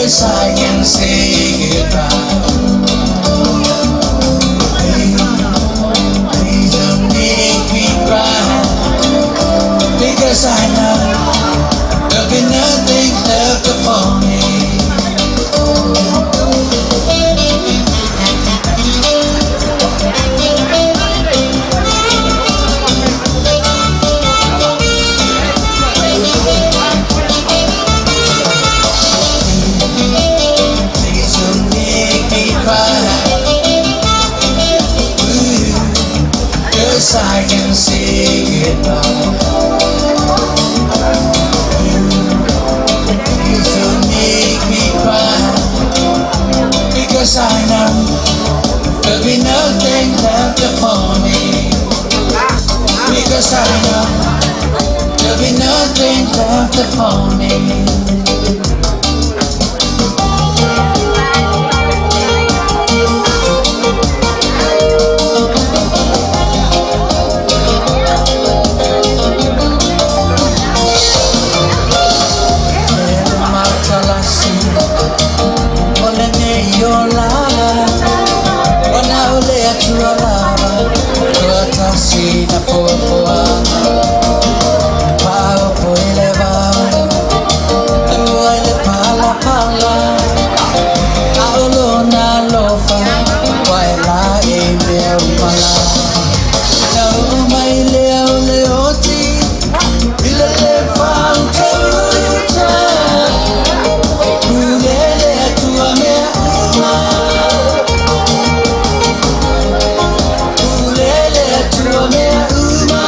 Because I can say goodbye. Please don't make me cry. Because I know there'll be nothing left for me. Please don't make me cry. Cause I can say goodbye. Please don't make me cry. Because I know there'll be nothing left for me. Because I know there'll be nothing left for me. Matalasi, olene yolala, ona ole atualava, tuatasi na fuafua, pao poileva, tuaile pala pala, aolo na lofa, waela e mea umala. Na umaile au le oti, ile le whautauta, ulele atua mea uma. Ulele atua mea uma.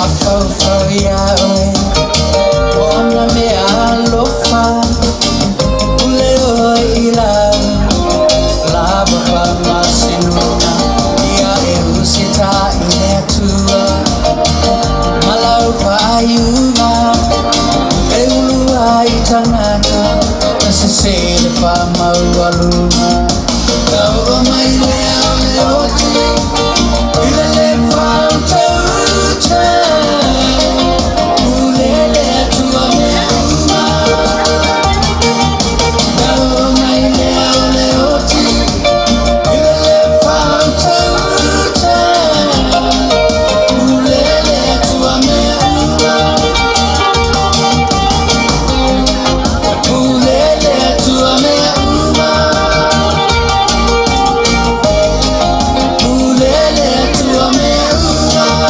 Afaufau ia oe, o ona mea alofa, ule oe i lau, lava whamasinuna, ia e usita i le atua, malau whaaiuga, e ulua i tangata, na se se le whamaualunga. Ka o mai lea o le oti, i le le whautauta, ulele atua mea uma. Ka o mai lea o le oti, i le le whautauta, ulele atua mea uma. Ulele atua mea uma. Ulele atua mea uma.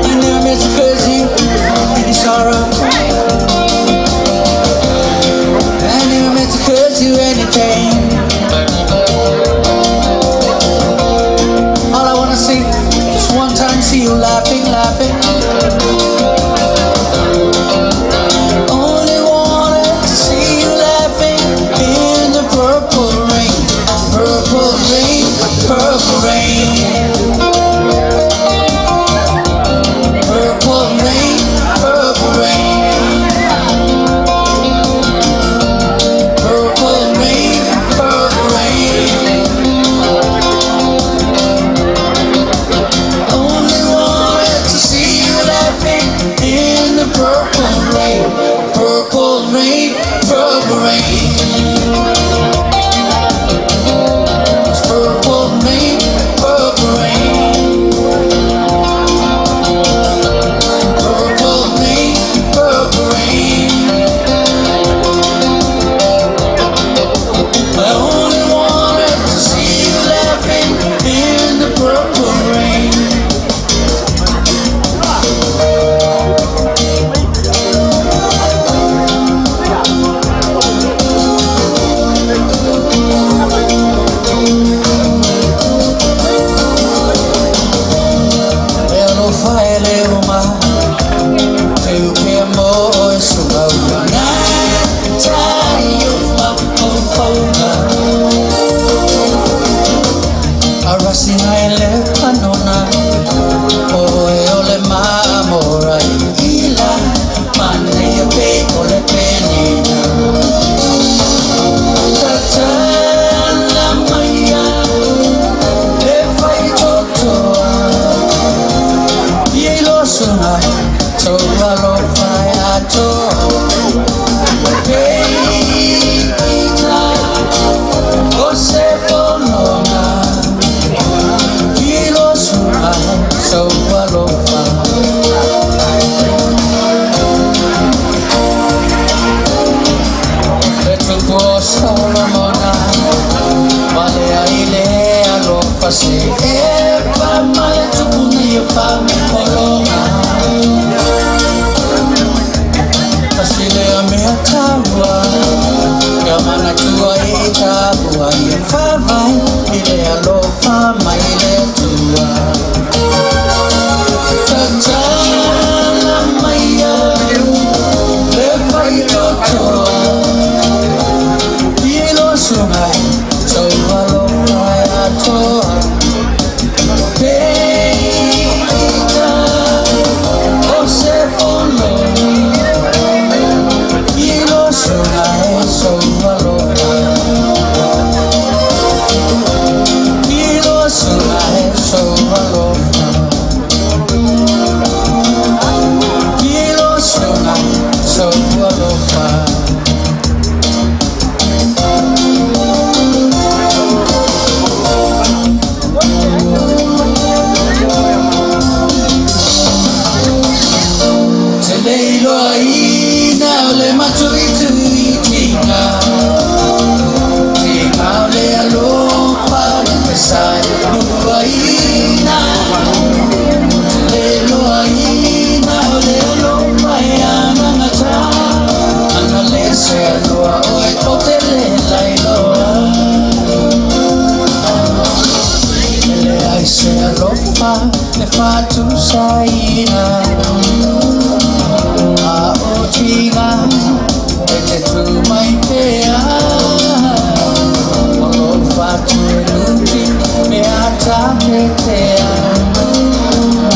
I never meant to curse you any sorrow. I never meant to curse you any pain. All I wanna see, just one time, see you laughing, laughing. Only wanted to see you laughing in the purple rain, purple rain, purple rain. Purple rain, purple rain. Purple rain, purple rain. Only wanted to see you laughing in the purple rain, purple rain, purple rain. It's purple rain, purple Fase e pa mai tupu nei pa me kolonga. Fasile a mea taua, kia mana tua e tabua i whawai, i le alofa mai le atua. Tatala mai au, le whai totoa, i lo sungai, tau alofa e atoa. Peita o se fono, i lo sungai, sou alofa. I lo sungai, sou alofa. I lo sungai, sou alofa. Te leiloa ina o le matuitui tinga. Tinga o le alofa i te sai luaina. Te leiloa ina o le alofa e anagata. Ana le se aloa oe o te le lailoa. E le ai se alofa le whatusaina. A o tinga e te tū mai pea. O lo whatu e luti me a taketea.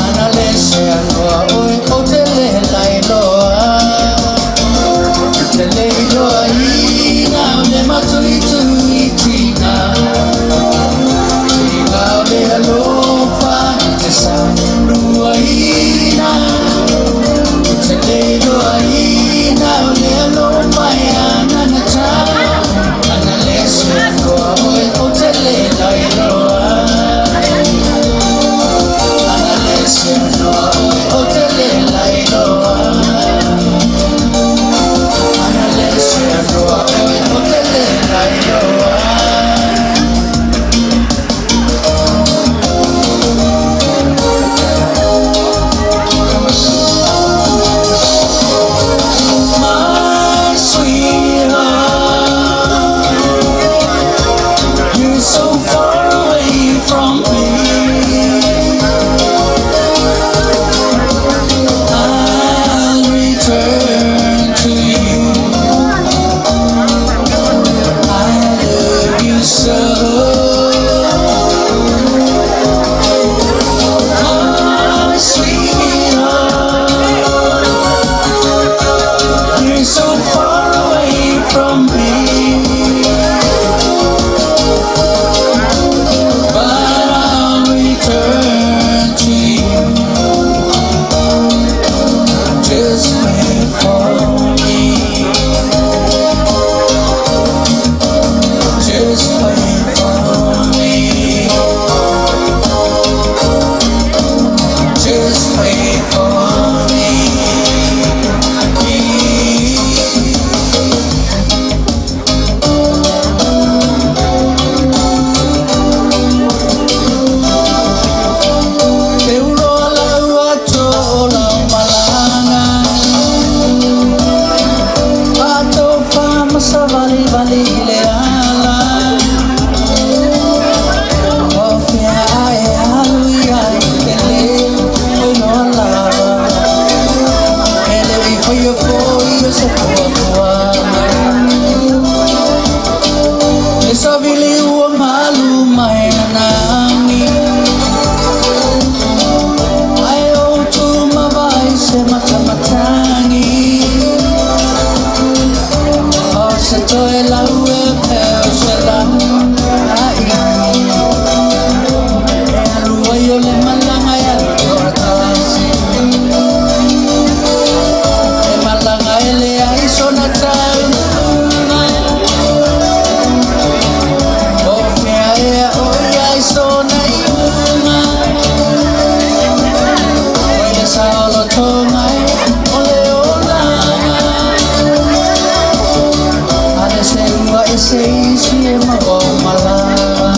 Ana le se aloa oe o te le lailoa. Te leiloa ina o le matuitui tinga. Tinga o le alofa i te sa luaina. Te leiloa ina o le alofa e ananata. Ana le se aloa oe o te le lailoa. Ana le se aloa oe o te le lailoa. Ana le se aloa oe o te le lailoa. My sweetheart, you're so far away from me. I'll return to you. I love you so. My sweetheart, you're so far away from me. But I'll return to you. Just wait for me. Just wait for me. Just wait for me. Te uroa lau ato o lau malanga. Ato whamasa vali vali le ala. O whia ai alu ia i te le oi noa lava. E le i whai o fo i o se pua puanga. E savili ua malu mai nangi. Ai o tu mawai se matamatangi. O se toe lau e peo se lau ai. E alu ai o le malanga e alu toratasi. E malanga e le ai sona taunga. O fea ea o ia i sona iunga. O le saolo tonga e o le olanga. Ale se ua e se isi e maua o malanga.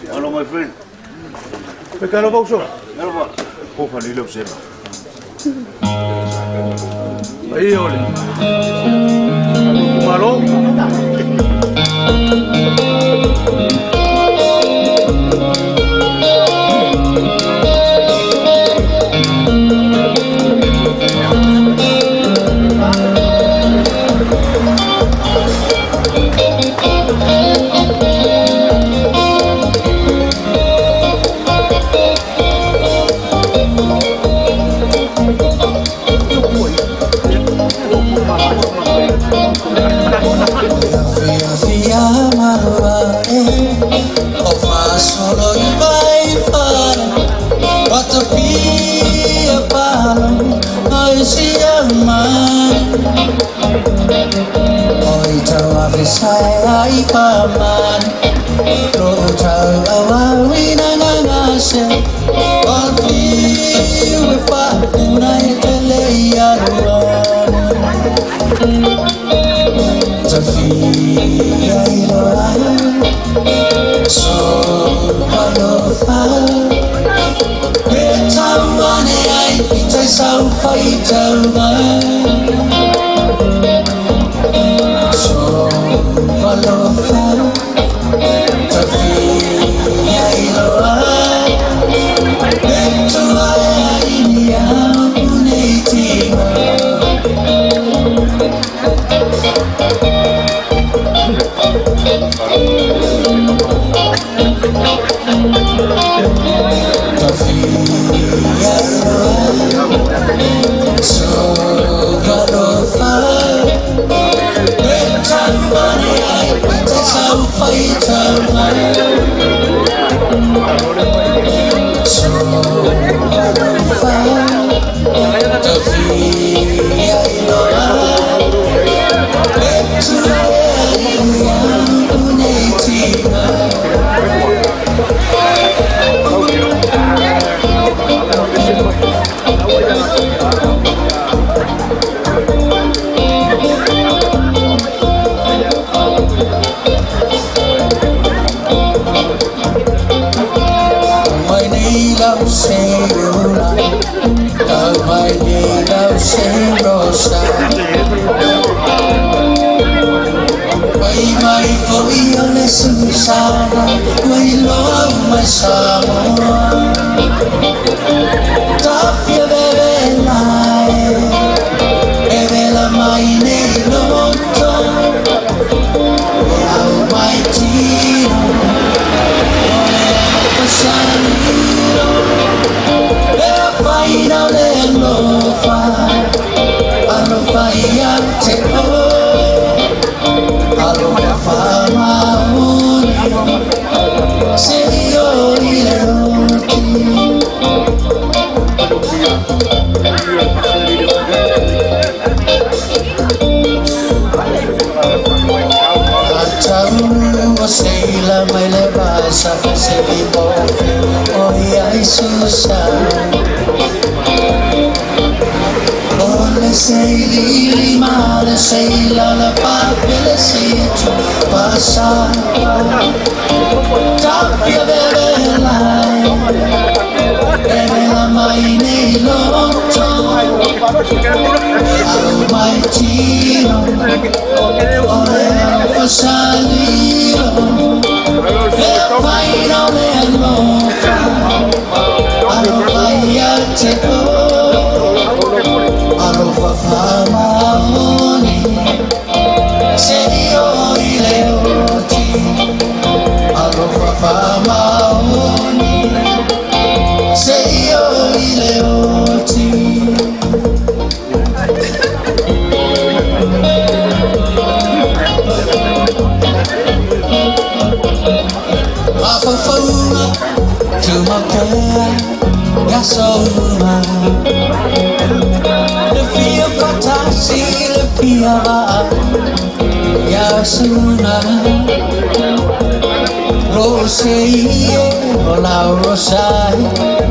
Hello, my friend. Pekalo bauso. Hello. Ko fa ni leo sema. Ai ole. Malo.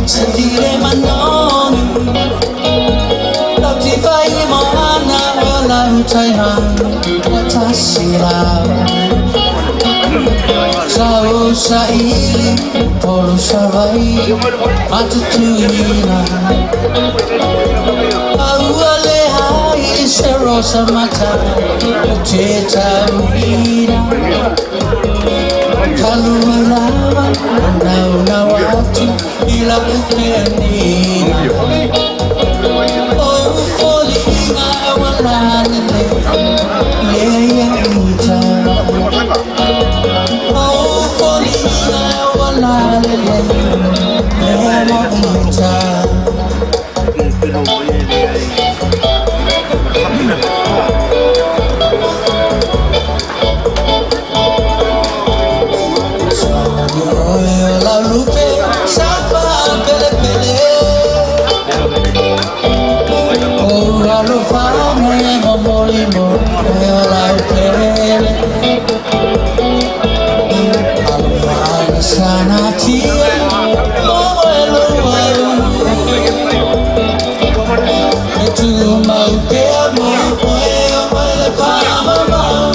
Sentiré manoni, la ti fai Moana o lau taina ua tasi lava. Sa ou saili Upolu Savaii ma Tutuila. A ua leai se rosa mata ou te tauina. Talu ai lava o naunau atu i lau penina. O foliga ua lalelei lea ia ita. O foliga ua lalelei lea ita. Oe o lau lupe sa faapelepele. O alofaga e momoli mo oe o lau pele. Alofaga sanatia mo oe lou au. E tumau pea mo oe o oe le faamamau.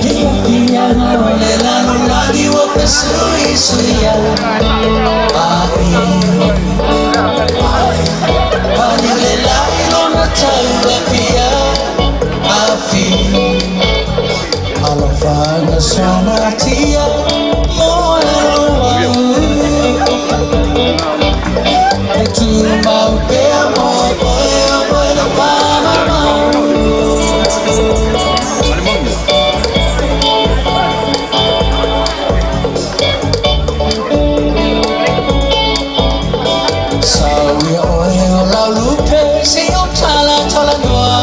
Fiafiaga o le lalolagi ua fesuisuia. Ai, ai, le lai lona tau afia afi. Alofaga sanatia mo oe lou au. E tumau pea mo oe o oe le faamamau. Sauia oe o lau lupe se i ou talatalanoa.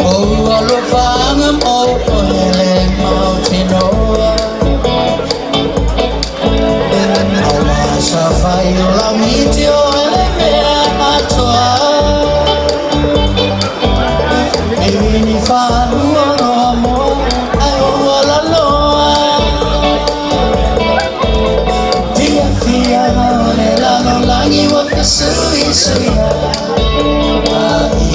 O alofaga mo oe le mautinoa. Aua sa fai o lau miti o le mea atoa. Ini whanua loa moa ai o alaloa. Fiafiaga o le lalolagi ua fesuisuia. Ai,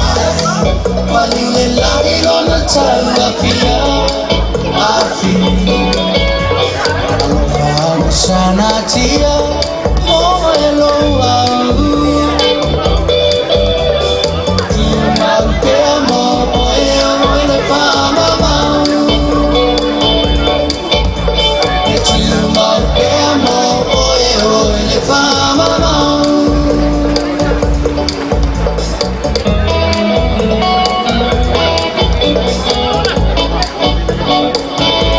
ai, paliu le lagi lona tau afia afi. Alofaga sanatia mo oe lou au. Tumau pea mo oe o oe le faamamau. E tumau pea mo oe o oe le faamamau.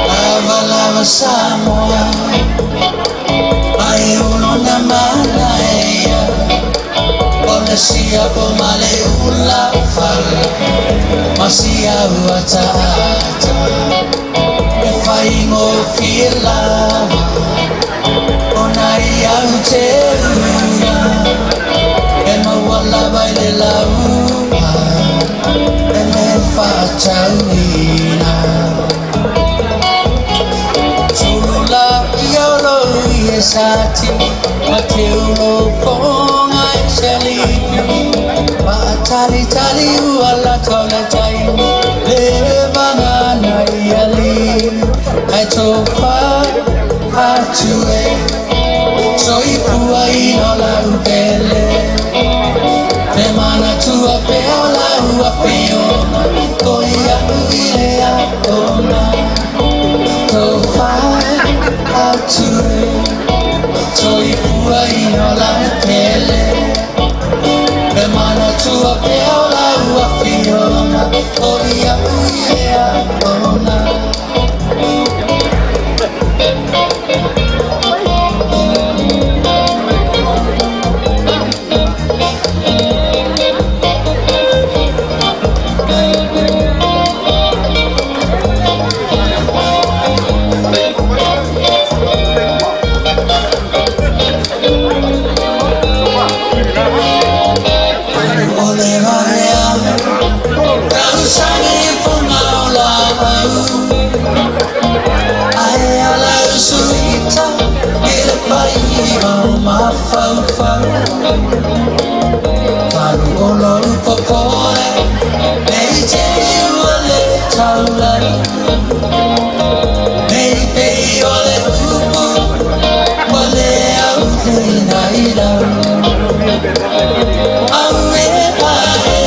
Lava lava Samoa ai ulo na manaia. O le siapo ma le ula fala ma sia ua taata. E faigofie lava ona ia u te ua. E maua lava i le laua e le faatauina. Sulu la ia o lou ie sati ma te ulo foga e selipi. Faatalitali ua lata o le tai le vagana i ali. Ae tofa atu e soifua ina lau pele. Te manatua pea o lau afioga o ia ui le aoga. Tofa atu e soifua ina lau pele. Te manatua pea o lau afioga o ia ui le aoga. O le varea, tausaga e foga o laau. Popole, Mei te ua le taulai, Mei pei o le upu, ua le au te nai lau. Au e pae,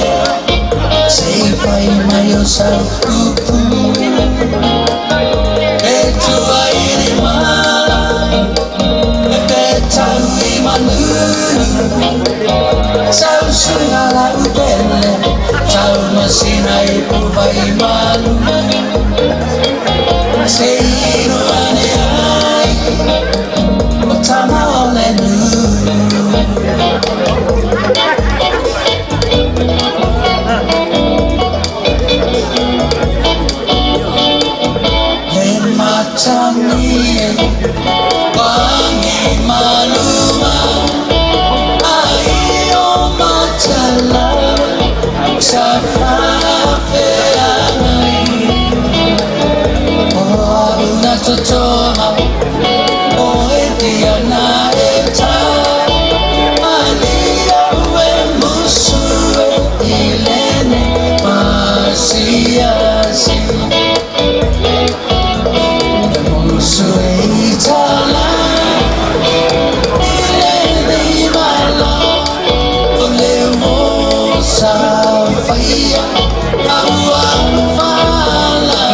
se i fai mai o sau upu, E tua i le mala, e petau i manu. Sau sunga la upele, tau masina i puva i malu. Se inu ane ai, o tama o le nu. Le matagi e, bangi maluma, ai o matala, sa fafeagai. O au na totoga, o e tia na e ta, alia e musu e ilene masiasi. E musu e itala, ilene malo, o le mo sa faia, aua fala.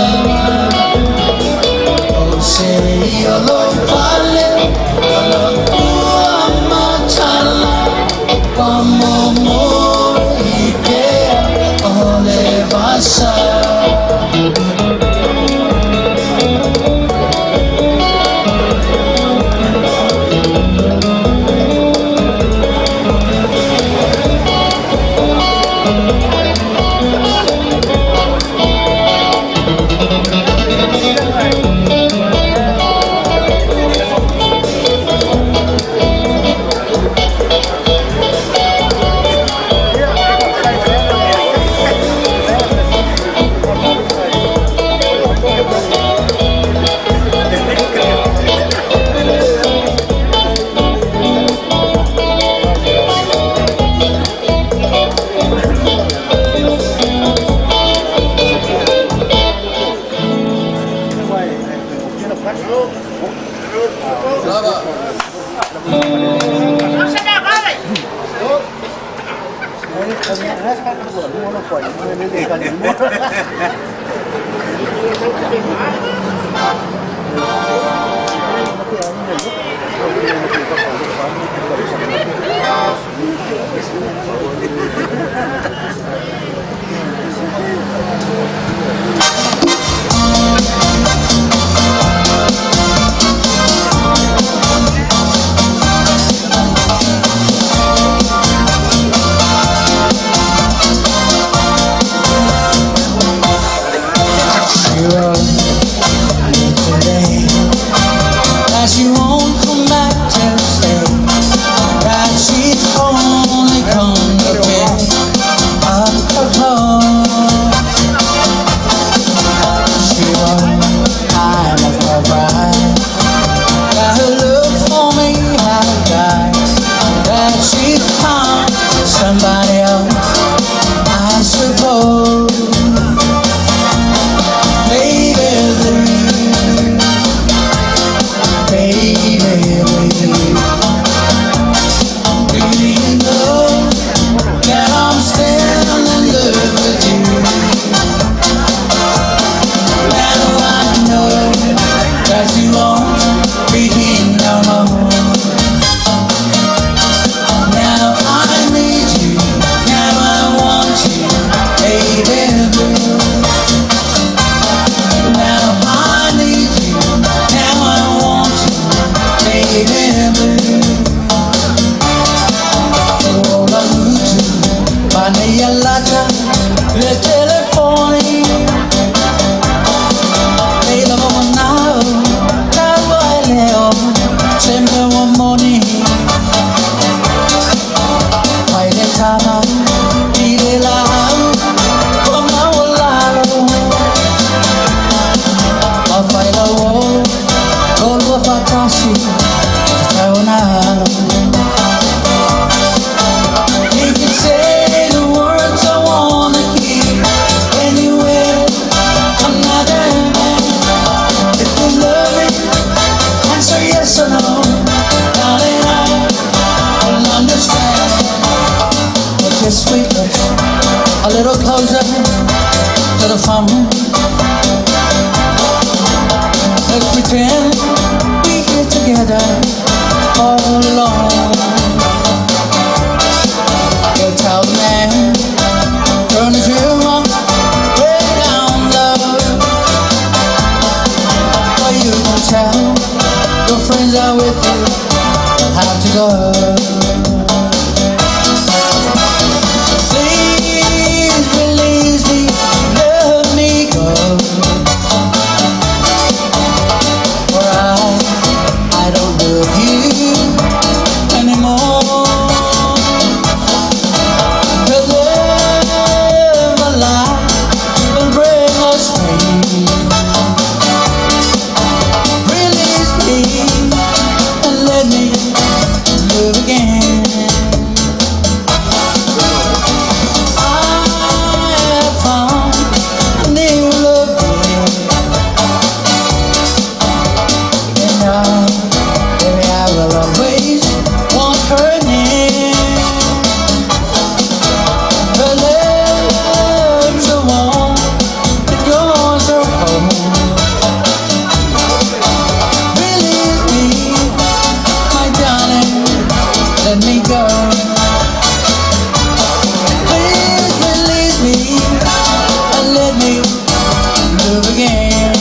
O se i o lo pale, o lo ua matala, pa mo mo i kea o le vasa. She wrote me today that she won't come back to stay, that she's only gonna pick up her clothes. She wrote I'm a her bride, that her look for me had died, that she found somebody else, I suppose. Baby blue, baby blue, do you know that I'm still in love with you? Now I know that you won't be here no more. Now I need you, now I want you, baby blue. Now I need you, now I want you, baby blue. Ola lutu, mane lata, le telefoni, le la manao, ta leo, sempre one money. Pai le tama, i le lau, o maolalo. Ma fai la wo, kolua fatasi, taunalo. You can say the words your sweet lips a little closer to the phone. Let's pretend we're here together all alone. Go tell the man, turn the room up way down low. But you won't tell your friends are with you how to go. Please release me, let me go. For I don't love you anymore. But live a life will bring us pain. Release me and let me live again. I have found a new love, and now, baby, I will always want her near. Her lips so warm, it goes so cold. Release me, my darling, let me go. Please release me and let me live again.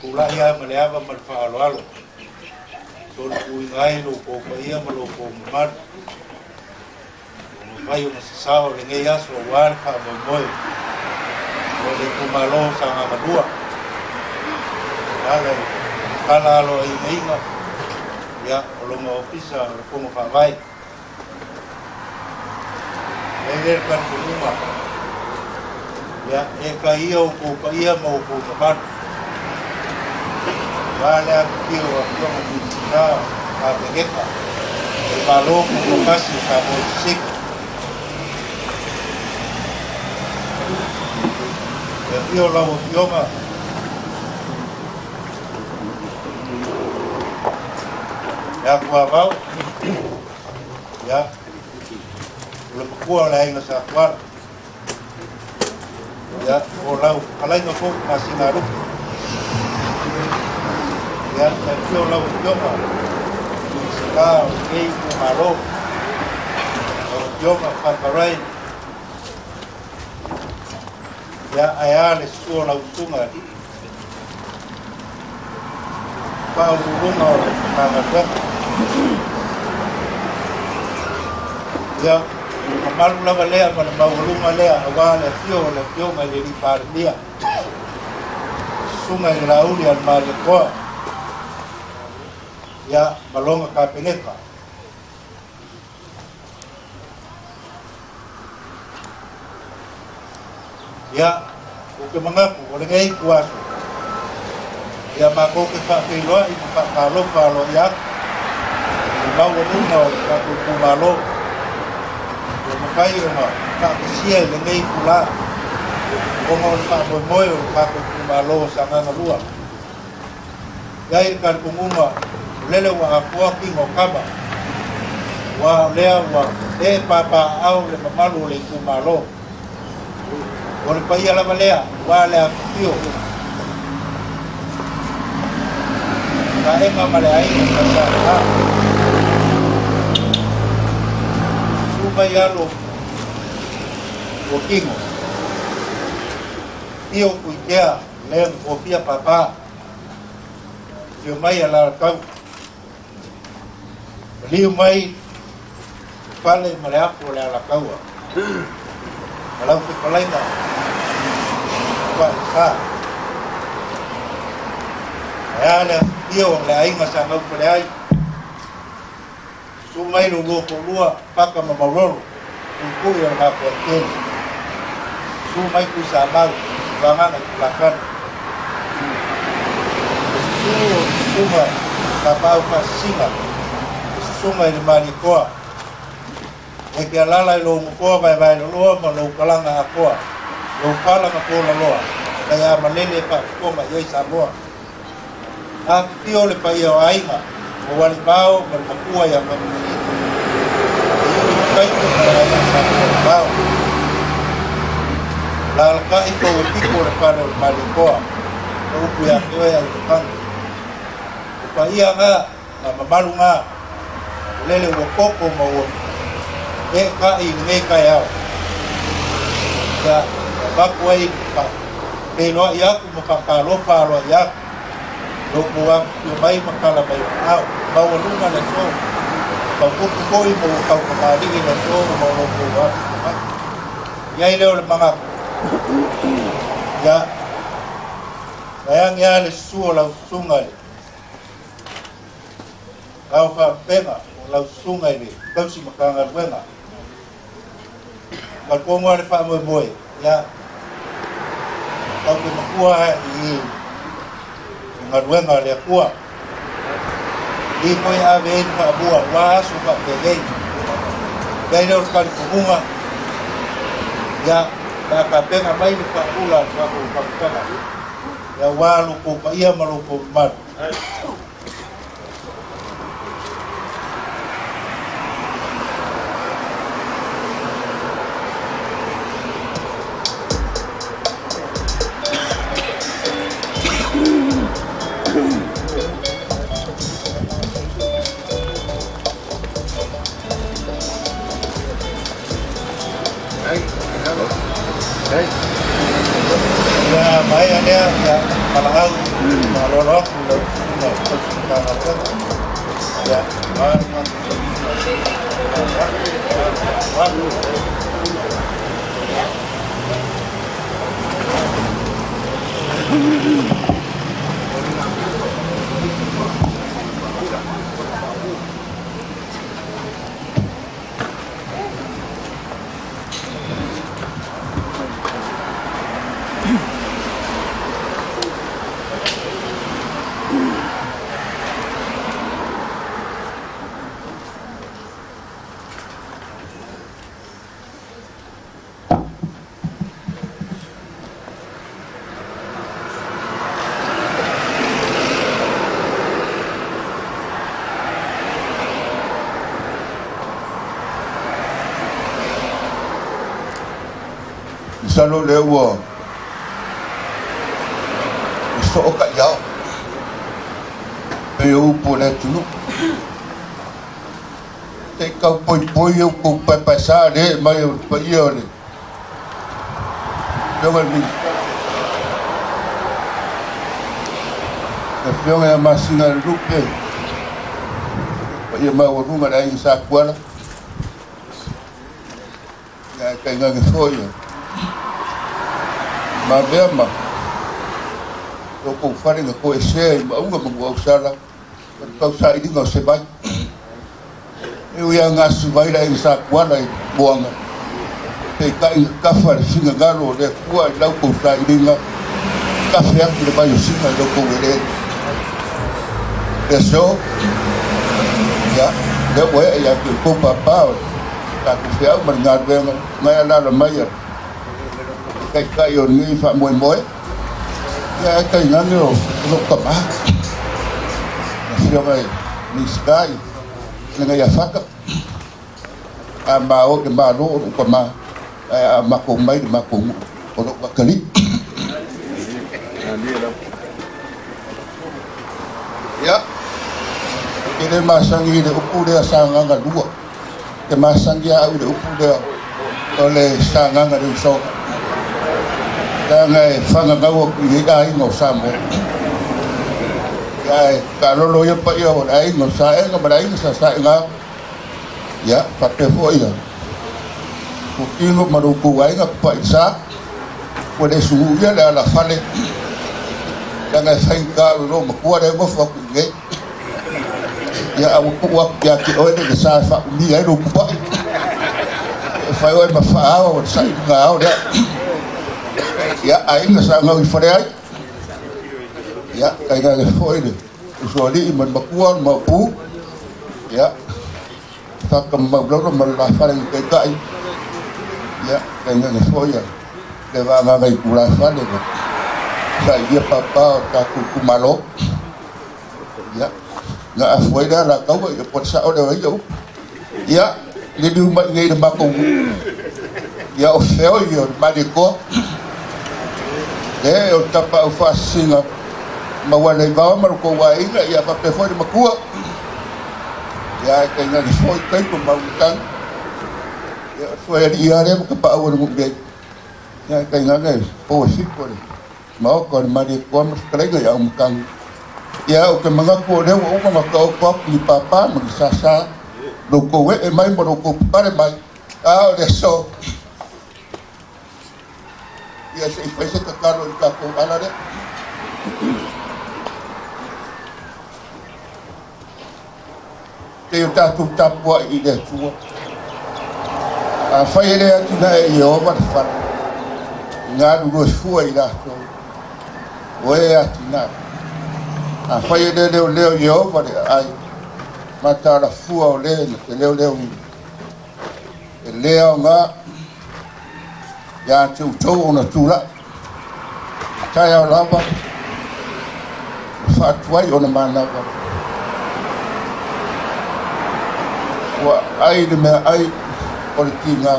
Tulai lava ma le ava ma le faaaloalo, solipuiga ai lo outou paia ma lo outou mamalu, ua mafai ona sasao lenei aso aua le faamoemoe o le itumalo o Sagaga 2. Ala i tala aloaigaina ia o lona ofisa o le Fono Faavae. E i ai le talitonuga, ia e taia outou paia ma outou mamalu, aua le afifio o afioga Minisita o Kapeneta o le Malo Tutoatasi o Samoa i Sisifo. E afio lau afioga ia Tuavao, ia o le matua o le aiga sa Tuala, ia o lau fetalaiga foi Masinalupe, ia e afio lau afioga Minisita o lenei itumalo, lau afioga Papa Ray, ia ae a le susu o lau susuga faauluuluga o le Matagaluega. Ia, o le mamalu lava lea ma le maualuga lea aua le afio o le afioga i le alii Palemia, le susuga i le Laauli a le Malietoa, ia ma lona Kapeneta. Ia, ou te manatu o lenei ituaso, ia matou te faafeiloai ma faatalofa aloaia atu i le maualuga o le tatou itumalo ua mafai ona faatasia i lenei itulā ona o le faamoemoe o le tatou itumalo o Sagaga 2. E i ai le talitonuga o lele ua atoa tino o tama, ua o lea ua e papaaao le mamalu o le itumalo. O le paia lava lea ua le afifio Kaema ma le aiga sa Sa, susu mai alo ua tino afio Tuitea lea na tofia papa, afio mai Alalatau, maliu mai le fale ma le afu o le Alataua ma lau fetalaiga Tuailesa. Ae a le afifio o le aiga sa Gaupeleai, susu mai lo lua toalua Paka ma Maulolo, tuitui o le Gapoatele, susu mai Tuisamau, Vagaga i Tulafale, le susu o le susuga Tapaau Faasisina, le susuga i le Malietoa, e te alala i lou nofoa vaevaeloloa ma lou talaga atoa, lou pala na tolaloa, mai a malele e faafofoga i ai Samoa. Afifio le paia o aiga, o Alivao ma le matua ia Faamausili, e iu i Mataito ma le aiga sa Tualivao. Alalatai tou e pito o le fale o le Malietoa, o upu ia te oe Aimakanu. O paia ngā, na mamalu ngā, o lele ua koko ma ua e kai i lenei taeao. Ia, avatu ai faafeiloai atu ma faatalofa aloaia atu, lo kou afifio mai ma tala mai o aao, maualuga le aso, taupupu foi ma ua tautamalii le aso ona o lo outou afifio mai. I ai lea o le manatu, ia, vaeane lava le susu o lau susuga i le ao faalupega o lau susuga i le tausi Matagaluega. Talitonu lava le faamoemoe, ia, tatou te matua i galuega a le Atua. I foi ave ai le faamua aua aso faapenei. I ai lea o le talitonuga, ia, pe a tapena mai le faapula a le tatou faamatalaga, ia aua lo outou paia ma lo outou mamalu. Ia maea lea, ia valaau Faaaloalo atu i lau susuga tausi Matagaluega. Ia, Salo le ua so o ka iao pe upu le tunu te kau poi poi o ku pa sa le mai o pa ia le yo mi le fionga masina lupe pa ia mai o runga le sa kuala ya kai ngā foi ma vea ma o kou whare nga koe sea i maunga mangu au sala o te kau sa iringa o se vai e ui a ngā sivai la e sa kuala i moanga te kai nga kafa le singa ngalo o le kua i lau kou sa iringa kafe aku le vai o singa i lau kou ele e so ia le oe ia te kou papa o taku whiau ma ngā ruenga ngai alala mai a kai kai o ni fa moe moe ia kai ngane o lo kama na fioga ni sky nga ia faka a ma o ke ma lo o kama a ma ko mai ma ko o lo kali ia ke le masangi le upu le sanga nga lua ke masangi au le upu le o le sanga nga le uso nga e whangangau aku i hea inga o Samoa. Ia e kalolo ia pa ia o le ainga o saenga ma le ainga sa saenga. Ia, whapea fo ia. Kutino ma ruku ainga pa i sa. Ua le suhu ia le ala whale. Ia nga e whainga ro makua le ngofu aku i ngei. Ia awa ku aku ia ki oe le sa e whaumia e ruku pai. E whai oe ma whaawa o sa i ngā ao lea. Ia ainga sa ngau i whare ai. Ia, kai ngā le foi le usoali i man makua ma pu. Ia, whaka maulolo ma la whare ngi kai kai. Ia, kai ngā le foi ia. Le wā ngā ngai kula whare. Sa ia papa o taku kumalo. Ia, ngā afuai lea la kaua i le sa o le wai au. Ia, le liu mai ngei le makou. Ia, o feo i o le marikoa. Le o tapa au whaasinga ma wana i vawa maru kou wainga ia pape foi le makua ia kai ngā le foi kai ko mautang ia foi ali ia le ka pa au le ngumbe ia kai ngā le po siko le maoko le mari ko ma skrega ia umkang ia o ke manga ko le o ma ka o ko ni papa ma sasa lo ko we e mai mo ko pare mai a o le so ia se fai se tatalo i tatou ala lea. Te o tatou tapua i le Atua. A fai e le atina e Ieova le fale, galulue fua i latou, o e atina. A fai e le leoleo Ieova le aai, matalafua o le na te leoleo ina. E lea o ngā, ia te utou ona tūlai. Tai au lava, whaatuai ona manawa. Ua ai le mea ai o le tinga,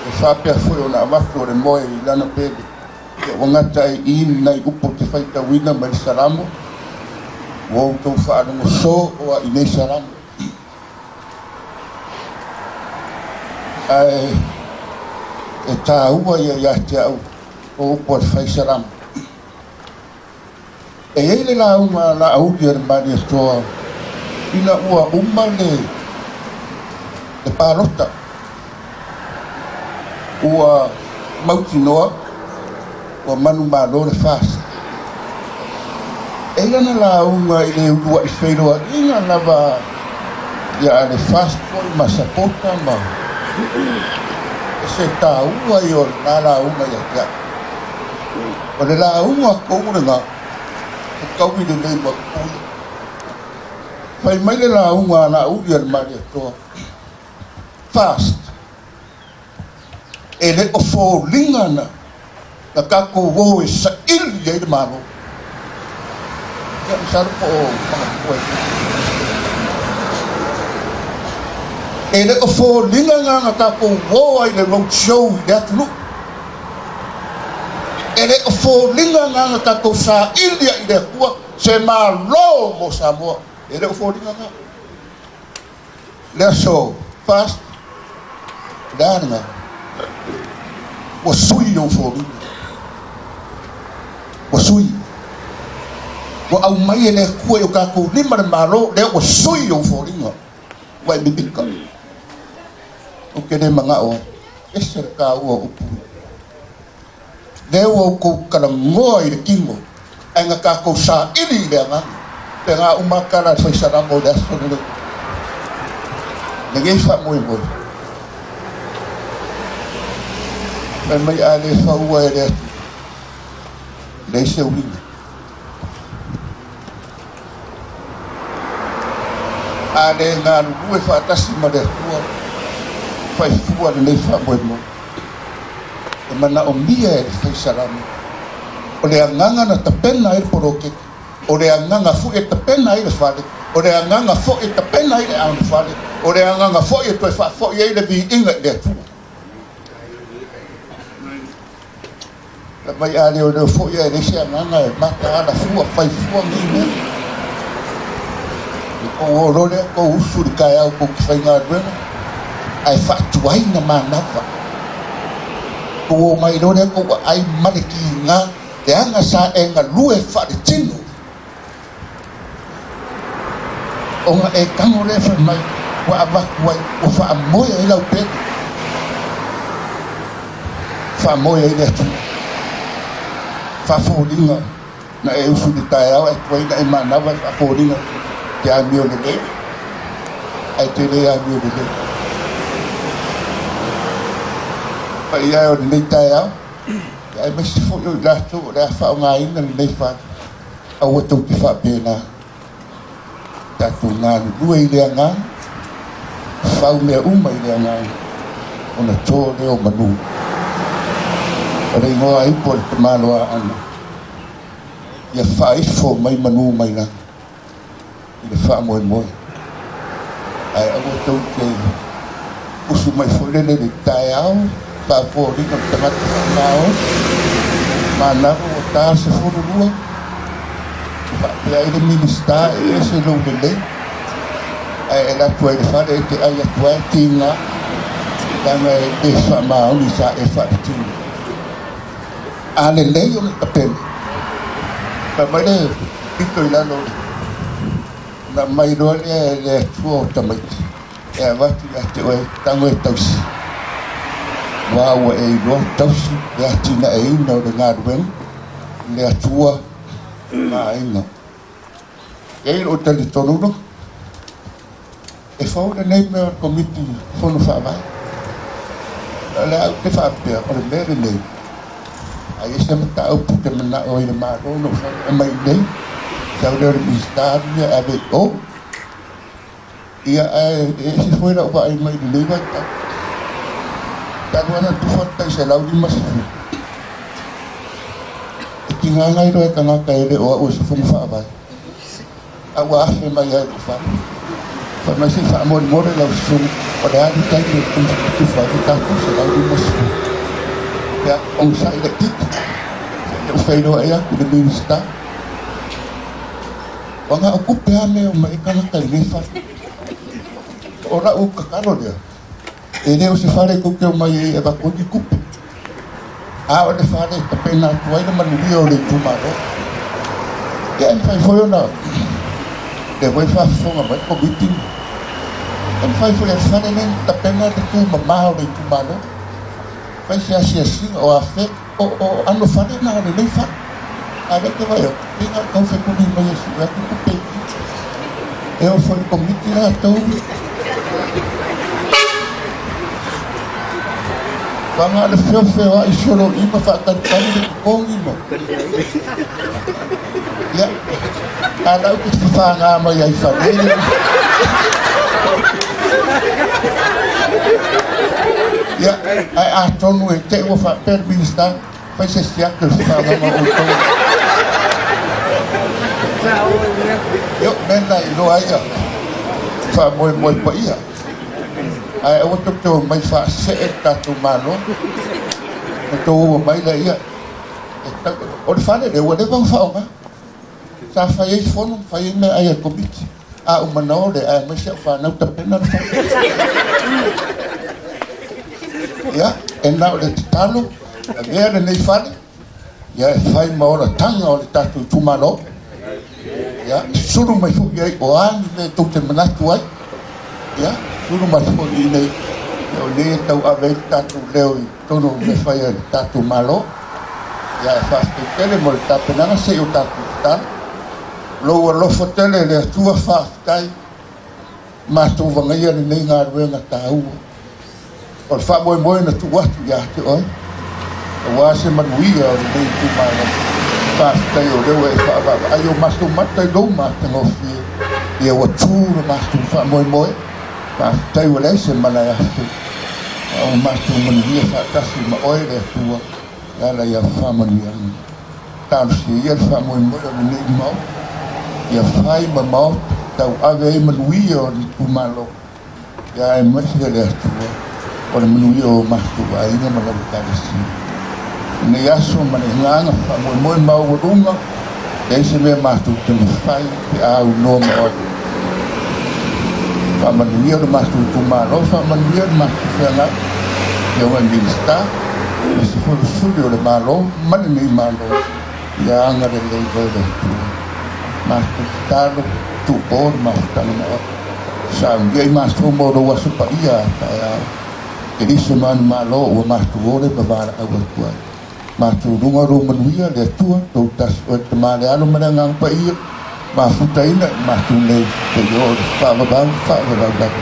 e whapea fue ona awatu o le moe i lana pele. Ia wangata e i nai upo te whaitawina mai le salamo, ua utou whaalongo so o a i nei salamo. Ae e tāua ia ia te au o upo le whai salamo. E iai le lauga a Laauli a le Malietoa ina ua uma le le palota ua mautinoa ua manumalo le FAST. E i ai lana lauga i le uluai feiloaiga lava ia a le FAST foi ma sapota ma e se taua ia o lena lauga ia te au. O le lauga a tou lena e taui lelei ma puia. Fai mai le lauga a Laauli a le Malietoa, FAST, e le o foliga na na tatou o e saili ai le Malo. Ia, masalo po o manatua e E le o foliga na na tatou o ai i le road show i le atunuu. E le o foliga na na tatou saili ai i le Atua se Malo mo Samoa. E le o foliga na. Le aso FAST, o le a lena? Ua sui ou foliga. Ua sui. Ua aumai e le Atua i o tatou lima le Malo, lea ua sui ou foliga. Ua e mimika. Ou te le manao ai. Ese le taua o upu ia. Lea ua outou talanoa i le tino, ae na tatou saili i le agaga. Pe na uma tala a le faisalamo i le aso lenei. Lenei faamoemoe. Fai mai a le faua e le Atua, leai se uiga. A le galulue faatasi ma le Atua, fai fua lenei faamoemoe. E manaomia e le fai salamo, o le agaga na tapena ai le poloketi, o le agaga foi e tapena ai le fale, o le agaga foi e tapena ai le aonofale, o le agaga foi e toe faafoi ai le viiga i le Atua. Fai mai a leoleo foi ae leai se agaga e mataala fua, fai fua nei mea. I kou o loa lea kou usu i le taeao kou te faigaluega ae faatuai na manava. Kou o mai loa lea kou aai ma le kiga leaga sa e galue faaletino. Ona e tago lea fai mai ua avatu ai, ua faamoe ai lau pele, faamoe ai le atunuu. Faafoliga na e usu i le taeao ae tuai na e manava e faafoliga te amio lelei ae te le amio lelei. Paia e o lenei taeao, aemaise foi o i latou o le a faaaogaina lenei fale. Aua tou te faapena. Tatou galulue i le agaga, fau mea uma i le agaga, ona to lea o manu. O le igoa ipo o le tamaloa Aana, ia faaifo mai manu mai lagi i le faamoemoe. Ae aua tou te usu mai foi lele i le taeao, faafoliga o le tagata faamaoni, manava ua ta le 12, faapea ai le Minisita e ese lou lelei, ae e alu atu ai i le fale e te ai atu ai tiga, leaga e le faamaoni sa e faaletino. A lelei ona tapena, fai mai le pito i lalo o le ona aumai loa lea e le Atua o tamaiti e avatu ia te oe, tago e tausi. Aua ua e iloa tausi le atinaeina o le galuega i le Atua ma aiga. E i ai lou talitonuga, e fou lenei mea o le Komiti Fono Faavae. O le a ou te faapea, o le mea lenei, a i ai se mataupu ou te manao ai i le Malo na ou fai mai nei, sau lea o le Minisita alu lea e ave i o. Ia, ae e ese foi lau vaai mai i lenei vaitau. Talu lava ona tufa le tai 150, e tiga nai loa e tagata e le o au e se fono faavae. A ua afe mai lava i lou fale. Fai mai se i faamolemole lau susuga, o le a le taimi e tufa ai le tatou 150. Ia, onosai laitiiti, seia ou feiloai atu i le Minisita. Ua na o tupe lava mea e omai ai tagata i lenei fale. O lau tatalo lea, e le o se fale tou te omai ai e avatu ai ni tupe, a o le fale e tapena atu ai le manuia o le itumalo. Ia e mafai foi ona lea foi e faafofoga mai le Komiti, e mafai foi e le fale lenei ona tapena le tumama o le itumalo, fai se asiasiga o afe o ano fale na o lenei fale. A o lea ou te vaai atu, pei na o le tau fetuli mai e sue atu tupe i i. E oo foi i le Komiti latou, faga le feofeoai soloiga faatalitali le totogi ma ia a o la ou te fafaga mai ai fale. Ia ae atonu e te i ua faapea le Minisita, fai se siaki o le fafagaga o outou. Ia o mea na e iloa ai ia faamoemoe paia. Ae aua tou te omai faasee le tatou Malo, ona outou omai laia. O le fale lea ua leva ona faaaoga. Sa fai ai fono ma fai ai meaai a le Komiti. A uma na o lea, ae aumai si au fanau tapena le fale. Ia, e na o le tatalo, avea lenei fale, ia e fai ma olataga o le tatou itumalo. Ia, sulu mai foi i ai o a ni mea tou te manatu ai. Ia, sulu mai foi i inei, ia o nei e tauave ai le tatou leo i totonu o mea fai a le tatou Malo. Ia, e faafetai tele mo le tapenaga se i o tatou tatalo. Lou alofa tele le Atua, faafetai matou vagaia lenei galuega taua. O le faamoemoe na tuu atu ia te oe, aua se manuia o lenei itumalo. Faafetai o lea ua e faavaavaai o matou mata i lou matagofie, ia ua tu le matou faamoemoe. Faafetai ua leai se mala e afe, a ua matou manuia faatasi ma oe le Atua e ala i au faamanuiaga. Talosia ia le faamoemoe o lenei Maota, ia fai ma Maota tauave ai manuia o le itumalo. Ia aemaise le Atua o le manuia o matou aiga ma lau Ekalesia. Lenei aso ma le agaga faamoemoe maualuga, leai se mea matou te mafai pe a aunoa ma oe. Faamanuia lo matou itumalo, faamanuia le matou feagai, Afioga i Minisita, aemaise foi le Suli o le Malo ma lenei Malo, ia agalelei oe le Atua. Matou tatalo, tuupo le mafutaga ma oe. Saunia i matou mo lou aso paia a taeao. Keriso manumalo ua matou ole ma valaau atu ai. Matou luga o lou manuia, le Atua, tou tasi oe le Tama le Alo ma le Agaga Paia, mafutaina i matou nei seia oo i le faavavau, faavavau lava.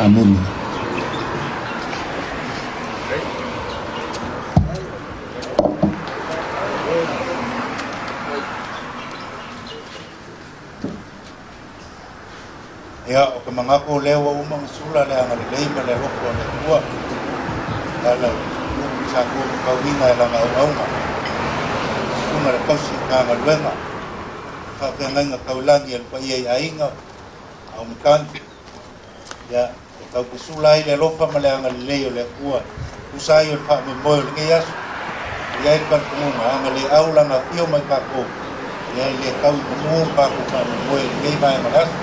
Amene. Ia, o ke manatu o lea ua uma ona sula le agalelei ma le alofa o le Atua e ala i Lupe sa tuumatauina e lana auauna, susuga i le tausi Matagaluega, le faafeagaiga taulagi a le paia i aiga a Aumatagi. Ia, e tau pesula ai le alofa ma le agalelei o le Atua e tusa ai o le faamoemoe o lenei aso. E i ai le talitonuga, agaleau lana afio mai tatou, ia e le tau i manu le tatou faamoemoe i lenei vaega o le aso.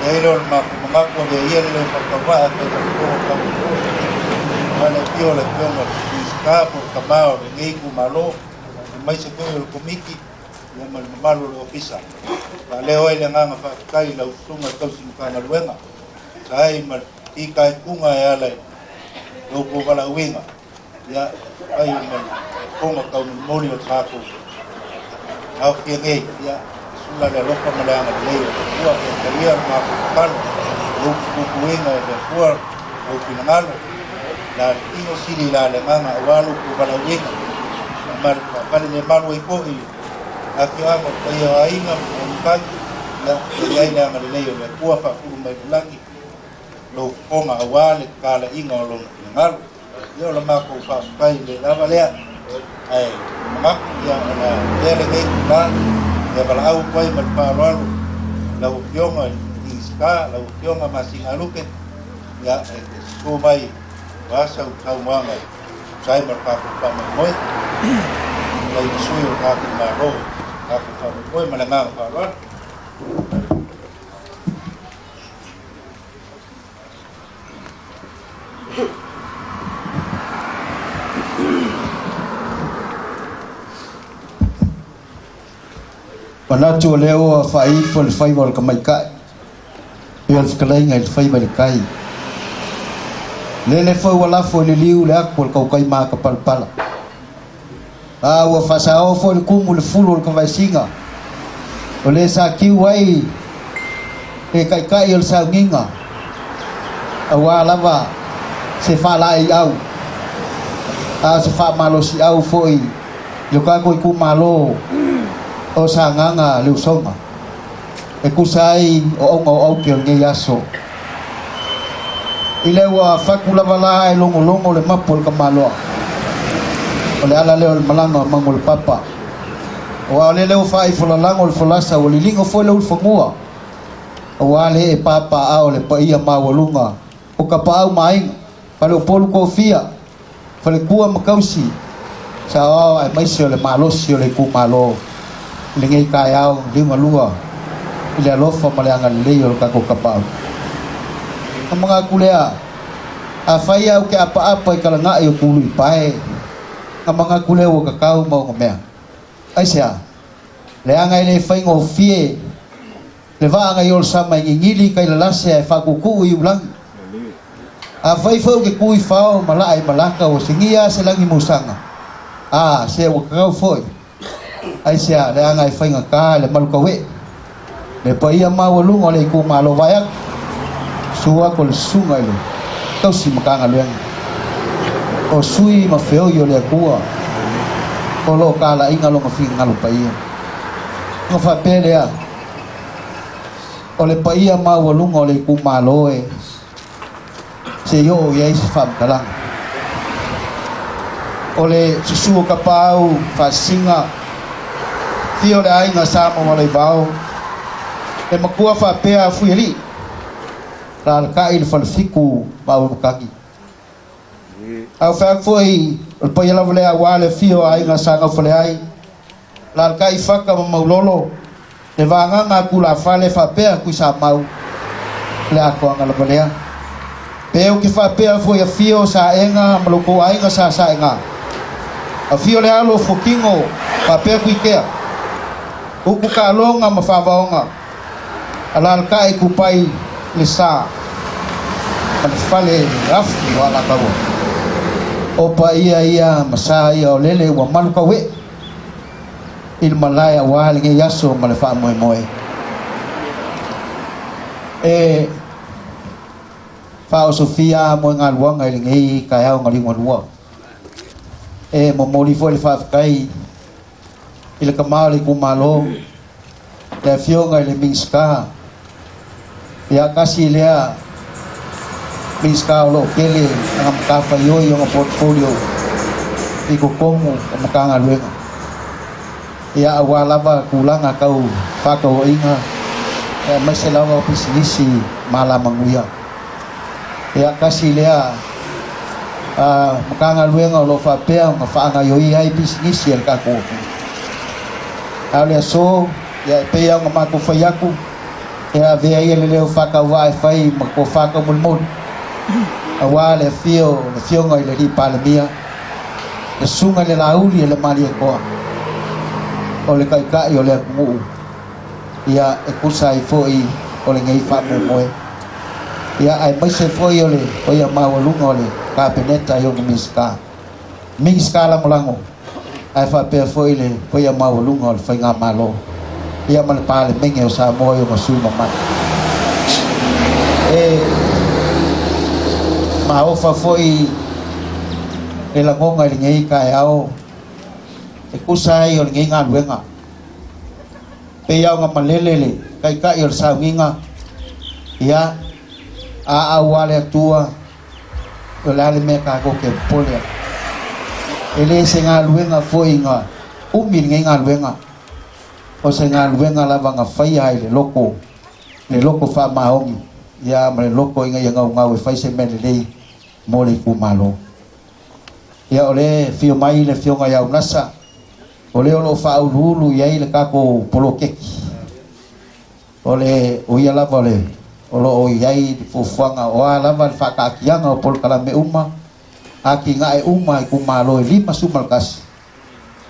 E i ai lea o le matou manatu avea ia le leo faatauvaa e fai ma totogo o faamoemoe. Aua le afio o le Afioga i le Minisita po o le tama o lenei itumalo, aemaise foi o le Komiti, ia ma le mamalu o le Ofisa. Faaleo ai le agaga faafetai i lau Susuga i le Tausi Matagaluega, sa ai ma le fitaituga e ala i lou povalaauina, ia fai ma le fofoga taumolimoli o le tatou aofia nei, ia sula le alofa ma le agalelei o le Atua, ia talia le matou tatalo, lou puipuiga e le Atua, lou finagalo, la le tino sili la le agaga aua lou povalaauina, faafale le malu ai foi afioaga o le paia o aiga ma matai, ia i ai le agalelei o le Atua faafulu mai le lagi lou fofoga aua le talaiga o lona finagalo. Ia o le matou faafetai le lava lea, ae manatu ia o le a avea lenei itula ia valaau atu ai ma le faaaloalo lau Afioga i le Minisita, lau Afioga Masina Lupe, ia e te susu mai aua sau saunoaga e tusa ai ma le tatou faamoemoe, i le sui o le tatou Malo, tatou faamoemoe ma le agaga faaaloalo. Manatu o lea ua faaifo le faiva o le tamaita'i ia le fetalaiga i le faiva i le tai. Lele foi ua lafo i le liu le atu o le tautai matapalapala. A ua faasaoa foi le tumu i le fulu o le tavaesina o le sa tiu ai le taitai o le sauniga auā lava se faalaeiau a o se faamalosiau foi i lo tatou itumalo o Sagaga le Usoga e tusa ai o auga o aute o lenei aso. I le ua fatu lava la e logologo le mapu o le tamaloa o le ala lea o le malaga o manu o le papa. Aua o lele ua faaifolalago le folasa ua liligo foi le ulufanua auā le ee papaaa o le paia maualuga o tapaau ma aiga, faleupolu tofia, faletua ma tausi, saoao aemaise o le malosi o le itumalo i lenei taeao liugalua i le alofa ma le agalelei o le tatou tapaau. Ona manatu lea, afai au te apaapa i talaga'i o tului pae, ona manatu lea ua tatau ma onomea. Aisea? Leaga e le faigofie le vaa na i o le sama e gigili i kailalase ae faakuukuu i iulagi. Afai foi ou te tu i fao ma laa i malaka ua sigia a se lagi musaga, a se ua tatau foi. Aisea? Leaga e faigata le malukauee le paia maualuga o le itumalo vaeatu, susu atu o le susuga i le tausi Matagaluega o sui ma feoi o le Atua o lo o talaiga lona finagalo paia. Ona faapea lea, o le paia maualuga o le itumalo e se i oo i ai se faamatalaga. O le susu o tapaau faasisiga, fia o le aiga Sa Maualaivao, le matua faapea a Fuialii, lalata'i le falefitu ma Auamatagi. A o fai atu foi o le paia lava lea auā le afio o aiga sa gaufaleai, lalata'i Fata ma Maulolo, le vagaga a Tulafale faapea Tuisamau, le atoaga lava lea. Pe ou te faapea foi afio Saega ma lo outou aiga sa Saega, afio le alo o Fuatino faapea Tuitea, upu taaloga ma faavaoga, alaalatai Tupai le sa ma le fale afu o Alataua. O paia ia ma sa ia o lele ua malu tauee i le malae auā lenei aso ma le faamoemoe. E faaosofia moegaluaga i lenei taeao galiugalua. E momoli foi le faafetai i le tama o le itumalo, le afioga i le Minisita, ia tasi lea Minisita o loo tele ana matafaioi ona portfolio i totonu o Matagaluega ia auā lava tulaga tau faatauaiga aemaise lava o pisinisi ma alamanuia. Ia tasi lea Matagaluega o loo faapea ona faagaioia ai pisinisi a le tatou atunuu. A o le aso ia e pei lava ona matou fai atu, ia avea ia le leo faatauvaa e fai ma tofa taumolimoli auā le afio o le afioga i le alii Palemia, le susuga i le Laauli e le Malietoa, o le taitai o le atunuu ia e tusa ai foi o lenei faamoemoe. Ia aemaise foi o le paia maualuga o le Kapeneta i ona Minisita, Minisita Lagolago, ae faapea foi le paia maualuga o le Faigamalo ia ma le Palemene o Samoa i ona sui usufono mamalu. E maofa foi le lagona i lenei taeao e tusa ai o lenei galuega. Pei lava ona malele le taitai o le sauniga, ia, a auā le Atua, o le a le mea tatou te popole ai. E le se galuega foi na umi lenei galuega, o se galuega lava na faia i le loto, le loto faamaoni, ia ma le loto ina ia gaugau e fai se mea lelei mo le itumalo. Ia o lea e afio mai le afioga ia Unasa, o lea o lo o faauluulu i ai le tatou poloketi. O le o ia lava o le o lo o i ai le fuafuaga o a lava le faataatiaga o polokalame uma, atinae uma i itumalo e 51,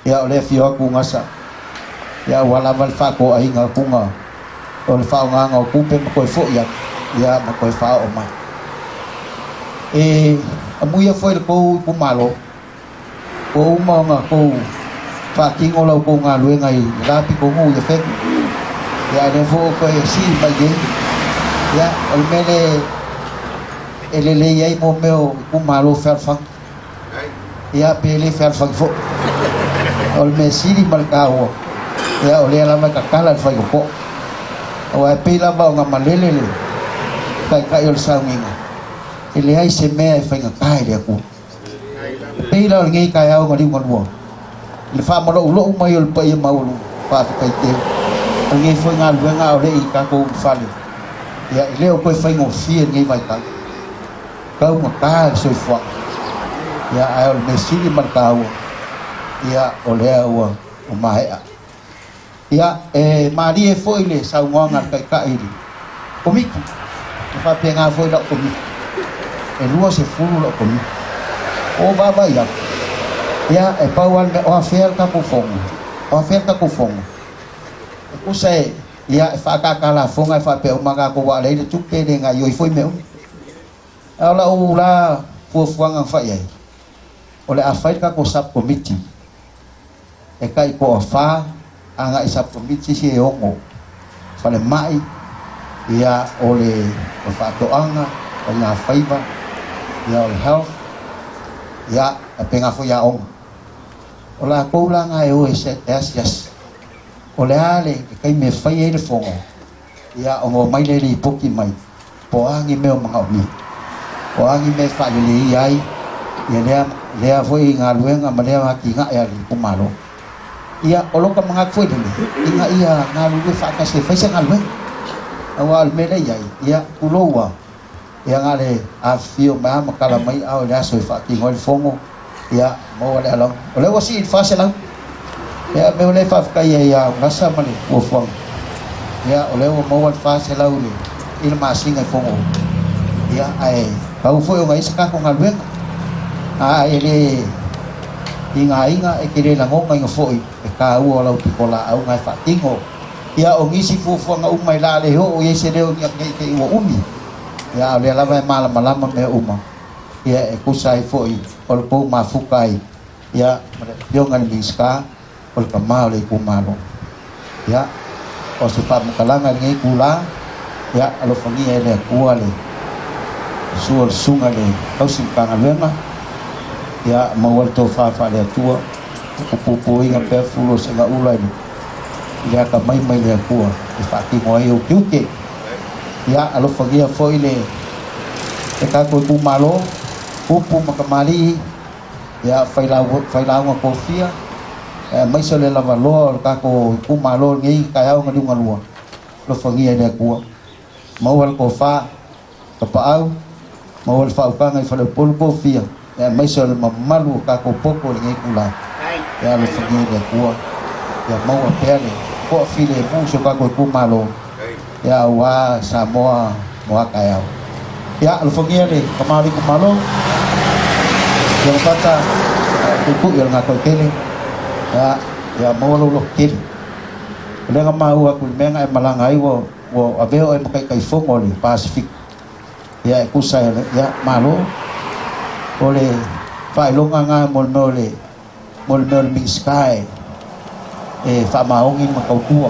ia o lea e afio atu Gasa. Ia ua lava le fa'ato'aiga kuga o le fa'aaogāga o tupe ma toe fo'i atu ia ma toe fa'ao'o mai. E amuia foi le tou itumālō ua uma ona tou fa'atino la outou galuega i la pitonuu i Afega ia ae lea foi ua toe si'i mai nei. Ia o le mea le e lelei ai mo mea o itumālō fealofani ia pe lē fealofani fo'i o le mea sili ma le tāua ia o lea lava e tatala le faitoto'a auā e pei lava ona malele le ta'ita'i o le sauniga e leai se mea e faigatā i le Atua. E pei la o lenei taeao na liugalua i le faamalo'ulo'u mai o le paia maualuga fa'afetai tele o lenei foi galuega a o le'i tatou ulufale ia e lē o toe faigofie lenei vaitau taugatā le soifuaga ia ae o le mea sili ma le tāua ia o lea ua o mae'a. Ia e malie foi le saunoaga a le ta'ita'i i le komiti e fa'apegā foi la'u komiti e 20 la'u komiti o vaavaai atu ia e pau a le mea o afea le tatou fono o afea le tatou fono e tusa e ia e fa'akākā lafoga e fa'apea uma tatou a'a leai le tupe le ga'ioi foi mea umi a o la'u la fuafuaga na fa'i ai o le a fai le tatou subcommittee e ta'i to'afā aga'i subcommittee isi e 6 falema'i ia o le fa'ato'aga faigā faiva ia o le health ia e pega foi aoga o lakou laga e o e asiasi o le a le taimi e fai ai le fono ia ona omai le lipoti mai po o agi mea o maga'omia o agi mea e fa'aleleia ai ia lea lea foi galuega ma lea atiga'e a le itumālō. Ia o lota manatu foi lele ina ia galulue fa'atasi e fai se galuega auā o le mea lea iai ia tuloua ia na le afifio mai a ma tala mai ao i le aso e fa'atino ai le fono ia maua le alaga o lea ua si'i i le 400. Ia mea o lea fa'afetai ai ia Gasa ma le fuafuaga ia o lea ua maua le 400 le i le masina i fono ia ae tau foi ona i se tatou galuega a e lē igāiga e te lē lagona ina fo'i e tāua o lau pitola'auga e fa'atino. Ia o nisi fuafuaga uma i la le o'o i ai se leo nei te ua umi ia a o lea lava e malamalama mea uma ia e kusa ai fo'i o le tou mafuta ai ia ma le afioga i le Minisita o le tamā o le itumālō. Ia o se fa'amatalaga i lenei tulā ia alofagia e le Atua le sua o le susuga i le tausi matagaluega ia maua le tofā fa'aleatua pupupuiga pea fulu o segaʻula i le atamai mai le Atua e fa'atino ai ou tiute. Ia alofagia foi le tatou itumālō upu ma kamali'i ia failauga tofia aemaise o le lavaloa o le tatou itumālō lenei taeao na liugalua alofagia i le Atua maua le tofā tapa'au maua le fa'autaga i faleupolu tofia aemaise o le mamalu o tatou poto i lenei tulā ia alofagia i le Atua ia maua pea le to'afilemu si o tatou itumālō ia auā Samoa mo a taeao. Ia alofagia le tamā o le itumālō ia pata tutu'i o le gato'etele ia ia maua lou loto tele o lea na maua atu i le mea na e malaga ai ua ua avea oe ma ta'itaifono o le Pasifika ia e tusa ia malo o le fa'ailoga gā mo le mea o le mo le mea o le Minisita e e fa'amaogi ma tautua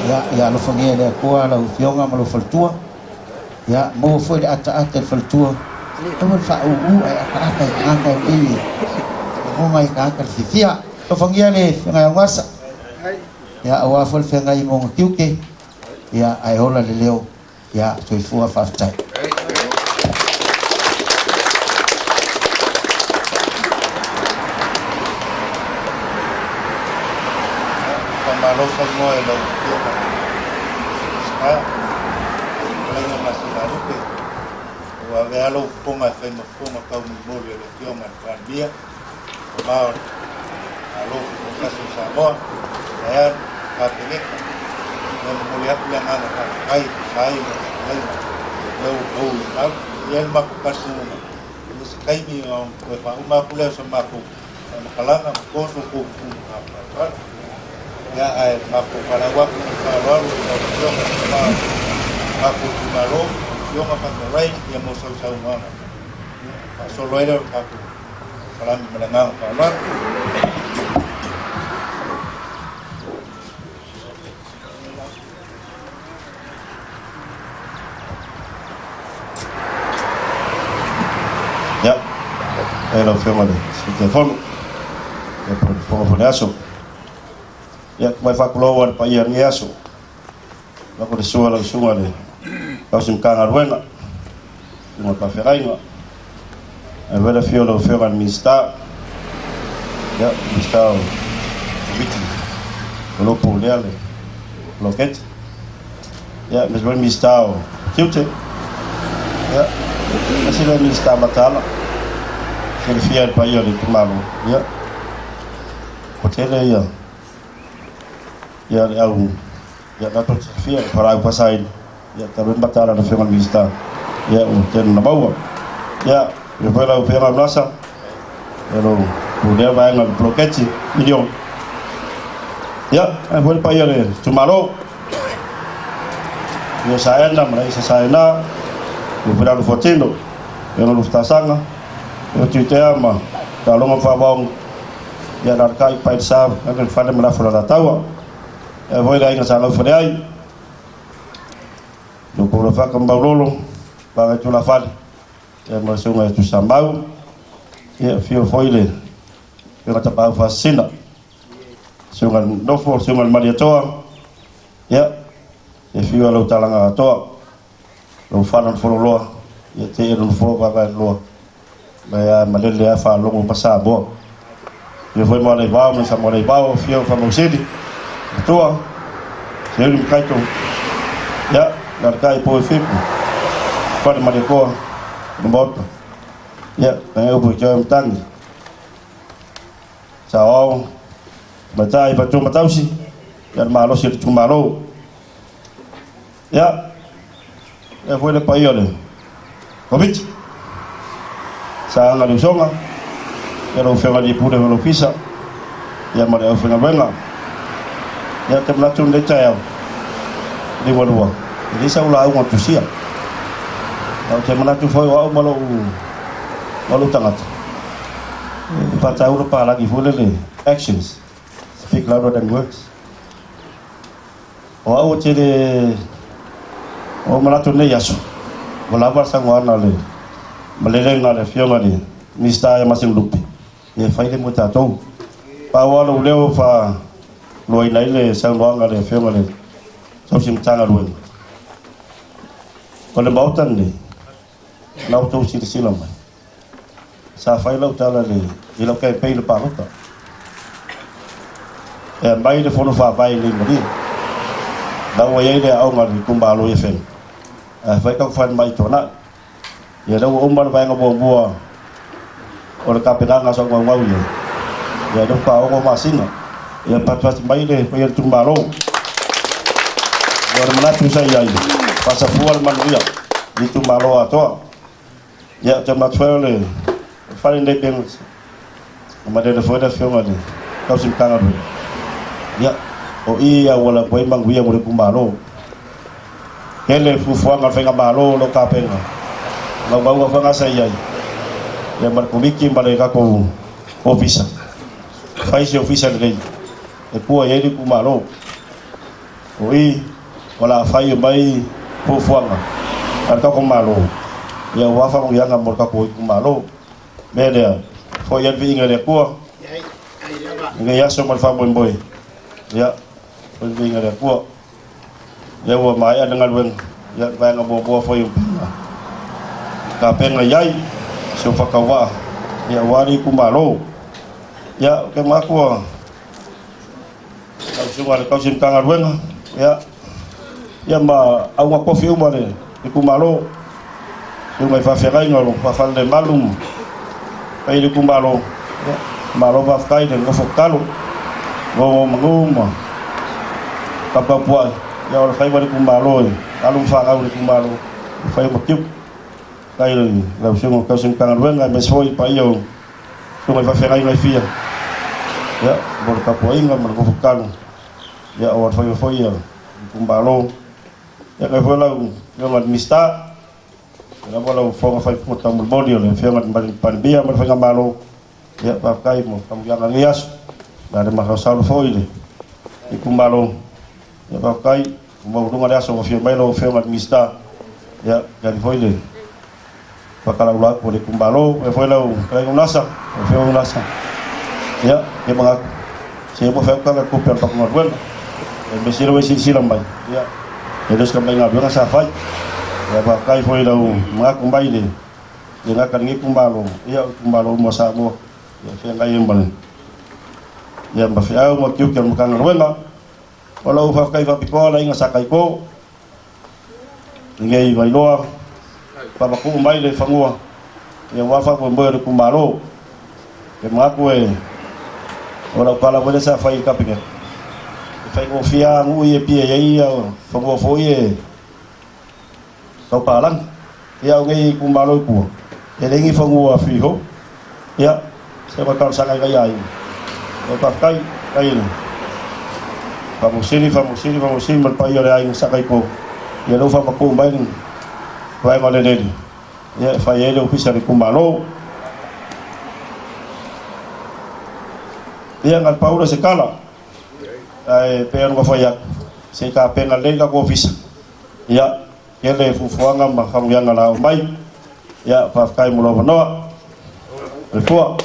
ia ia alofagia e le Atua lau afioga ma lou faletua ia maua foi le ata'ata i le faletua aua le fa'aūū ae ataata i tagata e pei e lagona i tagata le fiafia alofagia le feagai augasa ia auā foi le feagai ma ona tiute ia ae ola le leo ia soifua fa'afetai. Faamalo saunoa i lau Afioga i le Minisita, fetalaiga Masinalupe, ua avea lou fofoga e fai ma fofoga taumolimoli a le Afioga i le Palemia, ma o le Malo Tutoatasi o Samoa, aea le Kapeneta. Ia momoli atu le agaga faafetai e tusa ai ma le fetalaiga lea ua pou i lau. E i ai le matou talitonuga, i se taimi ona toe faauma atu lea o sa matou faamatalaga ma toso tou tutu ma faaaloalo. Ia ae matou falau atu ma le faaaloalo i lau Afioga i le va o le tatou itumalo, lau Afioga Faafetalai, ia mo sau saunoaga ia ona faasolo ai lea o le tatou polokalame ma le agaga faaaloalo. Ia, faafetai i lau Afioga i le Sui Taitaifono, ia po o le Fofoga foi o le aso. Ia, e faatulou lava i le paia o lenei aso, avatu le sua i lau Susuga i le Tausi Matagaluega, Susuga i le Faafeagaiga, ae faapea le afio o lau Afioga i le Minisita, ia, Minisita o Komiti o lo o pulea le poloketi, ia, aemaise foi le Minisita o Tiute, ia, tasi lea Minisita mataala, silafia e le paia o le itumalo, ia, ua tele ia ia le au ia na tou silafia le fualaau faasaina ia talu ai le mataala a le Afioga i le Minisita ia ua tele ina maua. Ia faapea foi lau Afioga Manasa ia lou pulea vaega o le poloketi miliona. Ia ae foi le paia o le itumalo ia Saena ma Laisa Saena, ia foi le alo fuatino, ia le Lufutasaga, ia Tuitea ma Taaloga ma Faavaoga, ia alalatai i Pailesa, ave le fale ma le afu o le Alataua. Ia foi le aiga sa gaufale ai, lo outou Lafaka ma Maulolo, Vaga Tulafale, ia ma le susuga ia Tuisamau, ia afio foi le Afioga Tapaau Faasisina, susuga i le Nofo, susuga i le Malietoa, ia, afio a lau Talaga atoa, lou fala na fololoa, ia te elu na foa vaavae loa, mai a malele a faalogo ma Samoa. Afio foi Moaleivao ma Samoaleivao, afio Famausili, Matua, Seuli ma Kaito, ia, lalakai i Poe Fipu, Fale Malietoa, le Maota, ia, ngai upu i te matangi. Saoao, Matai Patu Matausi, ia le malosi o le itumalo. Ia, lea foi le paia o le Komiti, Saga le Usoga, ia lau Afioga i le Pule o le Ofisa, ia ma le aufaigaluega. Ia, ou te manatu i lenei taeao, liugalua, e leai sau lauga tusia. Ou te manatu foi o au ma lou tagata, e faataua le palagi foi lele, actions speak louder than words. O au ou te le o manatu nei aso, ua lava le saunoaga le malelega a le Afioga i le Minisita ia Masego Lupe, e fai le mo tatou. Pau lava lou leo e faaloaina ai le saunoaga a le Afioga i le Tausi Matagaluega. O le Maota lenei, na outou silasila mai, sa fai lau tala i lau campaign i le palota. E aumai le fono faavae i Leimalia. La ua i ai le aoga a le itumalo i Afega, ae fai tau falemai i Tuanai. Ia lea ua uma le vaega muamua o le tapenaga sa ou naunau i ai. Ia lea faatoa 6 masina. Ia patupatu mai le paia o le itumalo. Ia o le manatu sa i ai, faasafua le manuia i le itumalo atoa. Ia, ou te manatu foi o le fale lenei pei ona malele foi le Afioga i le Tausi Matagaluega. Ia, o i e auala atu ai manuia mo le itumalo. Tele fuafuaga a le faigamalo o lo o tapena, naunauga foi na sa i ai, ia ma le Komiti ma le tatou Ofisa. Fai se Ofisa lelei e pua i ai le itumalo. O i o le a fai mai fuafuaga a le tatou Malo, ia aua faamanuiaga mo le tatou itumalo. O le mea lea, foi ai le viiga i le Atua i lenei aso ma le faamoemoe, ia, foi le viiga i le Atua. Lea ua maea le galuega, ia, le vaega muamua foi o tapena i ai si ou faatauvaa, ia, aua le itumalo. Ia, ou te manatu ua lau susuga i le Tausi Matagaluega, ia, ia ma auga tofi uma le itumalo, susuga i faafeagaiga o lo o faafalelemalu ma paia i le itumalo, ia, malo faafetai le nofo tatalo, nonomanu ma taputapuai, ia o le faiva o le itumalo e alo ma fanau i le itumalo, e fai ma tiute. Faafetai i lau Susuga i le Tausi Matagaluega aemaise foi le paia o susuga i faafeagaiga e fia, ia, mo le tapuaiga ma le nofo tatalo. Ia o alafaiva foi ia itumālō. Ia kai foi lau afioga i le Minisita, ia lava lau fofoga faipua taumolimoli o le afioga i le Palemia ma le Faigamalo. Ia faafetai mo faamanuiaga i lenei aso, na le masalosalo foi i le itumālō. Ia faafetai ua maualuga le aso ua afio mai lau afioga i le Minisita. Ia tali foi le faatalaula atu o le itumālō. Ia foi lau fetalaiga Unasa, lau afioga Unasa. Ia ke manatu se ua fai atu tala i le tupe a le tatou galuega. Ia mea sili ua e silasila mai, ia e le o se tamai galuega sa fai. Ia faafetai foi i lau manatu mai le le gata i lenei itumālō, ia o itumālō uma o Samoa. Ia feagai ai ma le ia ma feau ma tiute o le Matagaluega. O lau faafetai faapitoa le aiga Sa Taito lenei Vailoa faamatuu mai le fanua ia aua faamoemoe o le itumālō. E manatu e o lau tala foi lea sa fai i le Kapeneta, e faigofie lava nuu ia e pia i ai ia fanua foi e taupalagi. Ia a o nei itumālō i tua, e leai ni fanua freehold. Ia se ma talosaga i nai aiga. Ia faafetai, faafetai i le Faamausili, Faamausili, Faamausili ma le paia o le aiga Sa Taito. Ia lea ua faamatuu mai le vaega o le eleele ia e fai ai le ofisa o le itumālō. Ia na o le pau lea o se tala, ae pei ona fai atu, se i tapena lelei le tatou ofisa. Ia tele fuafuaga ma faamanuiaga o le a oo mai. Ia faafetai mo lou avanoa. Soifua.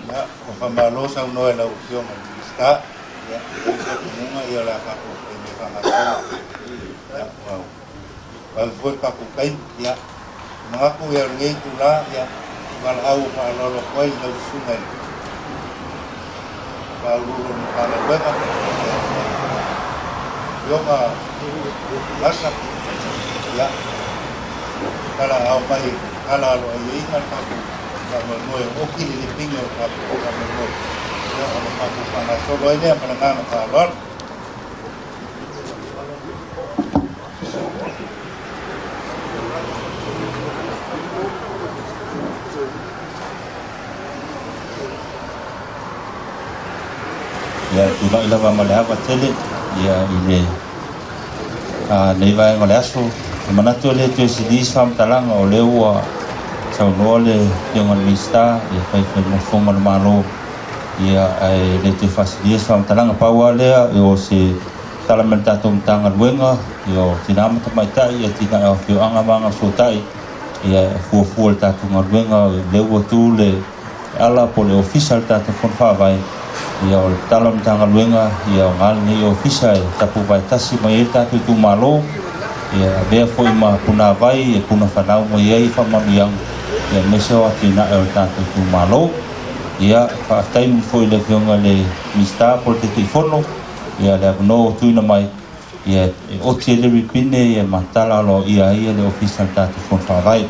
Ia, ua faamalo saunoa i lau Afioga i le Minisita. Ia, e i ai le talitonuga ia o le a tatou taimi e faagasolo. Ia, ua vave foi le tatou taimi. Ia, e manatu ia o lenei itulā, ia, valaau ua faaaloalo atu ai i lau susuga i le Faauluulu o le Matagaluega, ia, Afioga Lasa, ia, talaao mai e tala aloaiaina le tatou faamoemoe o oki le lipini o le tatou faamoemoe, ia, ona tatou faagasolo ai lea ma le agaga faaaloalo. Ia, e tulai lava ma le ava tele ia i le nei vaega o le aso. E manatu e le toe sili se faamatalaga, o lea ua saunoa le Afioga i le Minisita ia fai foi ma fofoga o le Malo, ia ae le toe faasilia se faamatalaga. Pau lava lea o se tala mai le tatou Matagaluega ia o Tina ma Tamaitai, ia atinae o afioaga ma agafesootai, ia e fuafua le tatou galuega lea ua tu le ala po o le ofisa o le tatou Fono Faavae. Ia o le tala o le Matagaluega ia aoga lenei ofisa e tapuvae tasi mai ai le tatou itumālō, ia avea foi ma punāvai e puna fanau mai ai faamanuiaga ia aemaise o atinae o le tatou itumālō. Ia faafetai foi i le Afioga i le Minisita po o le Taitaifono ia le avanoa ua tuuina mai ia e oti ai le ripine ia ma tala aloaia ai le ofisa o le tatou Fono Faavae.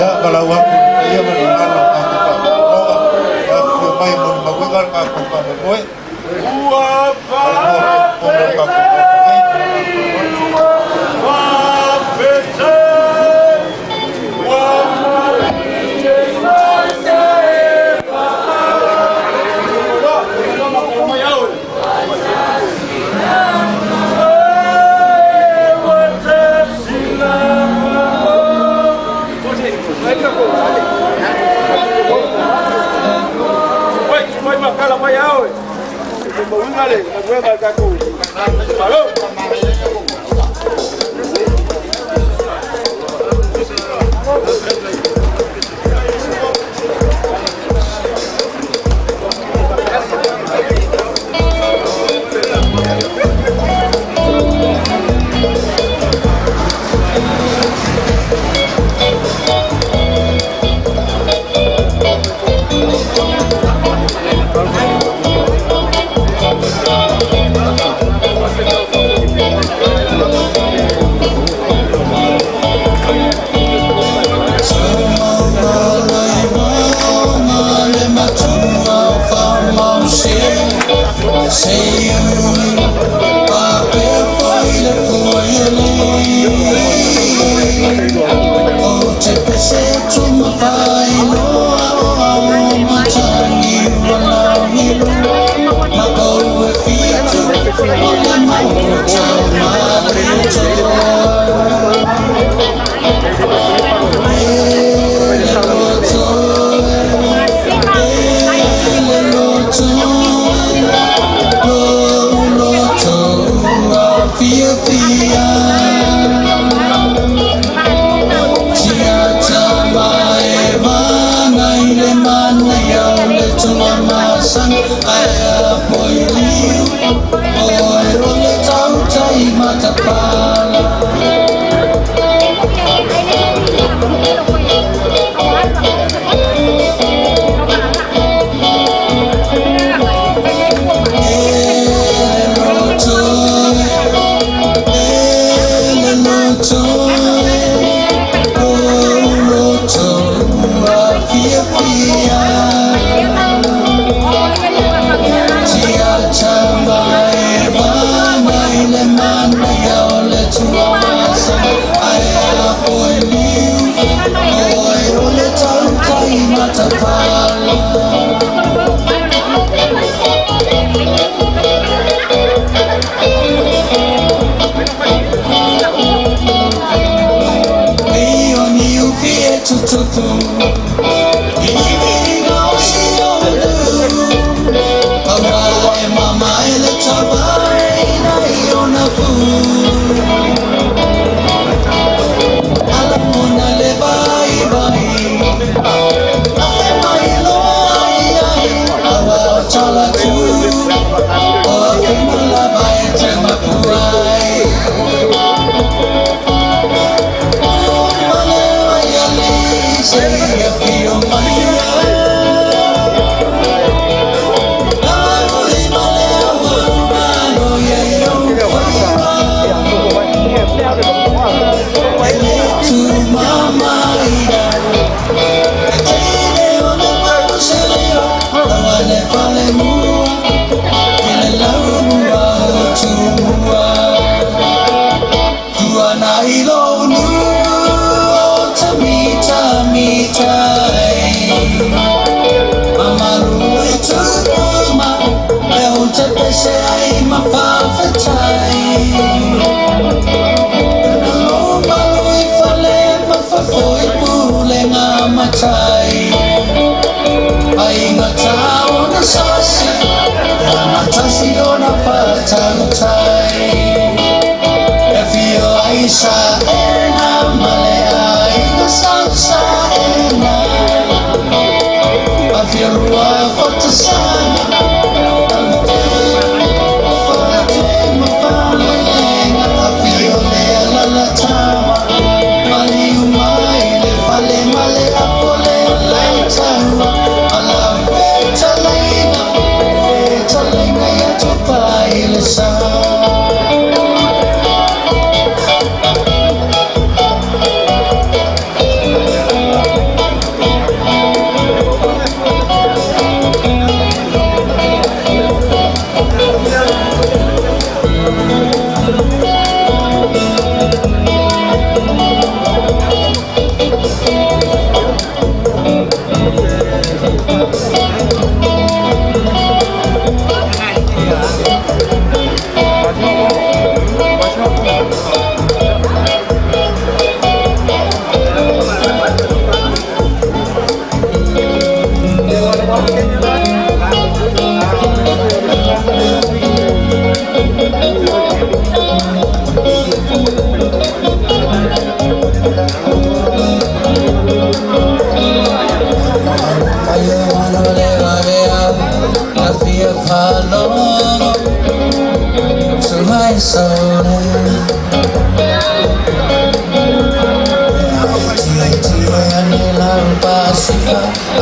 Ia, valaau atu i le paia ma le mamalu o le tatou faafogafoga, ia afifio mai e molimauina le tatou faamoemoe. Talanoa pea i totonu o le tatou Maota nei ma le agaga faaaloalo.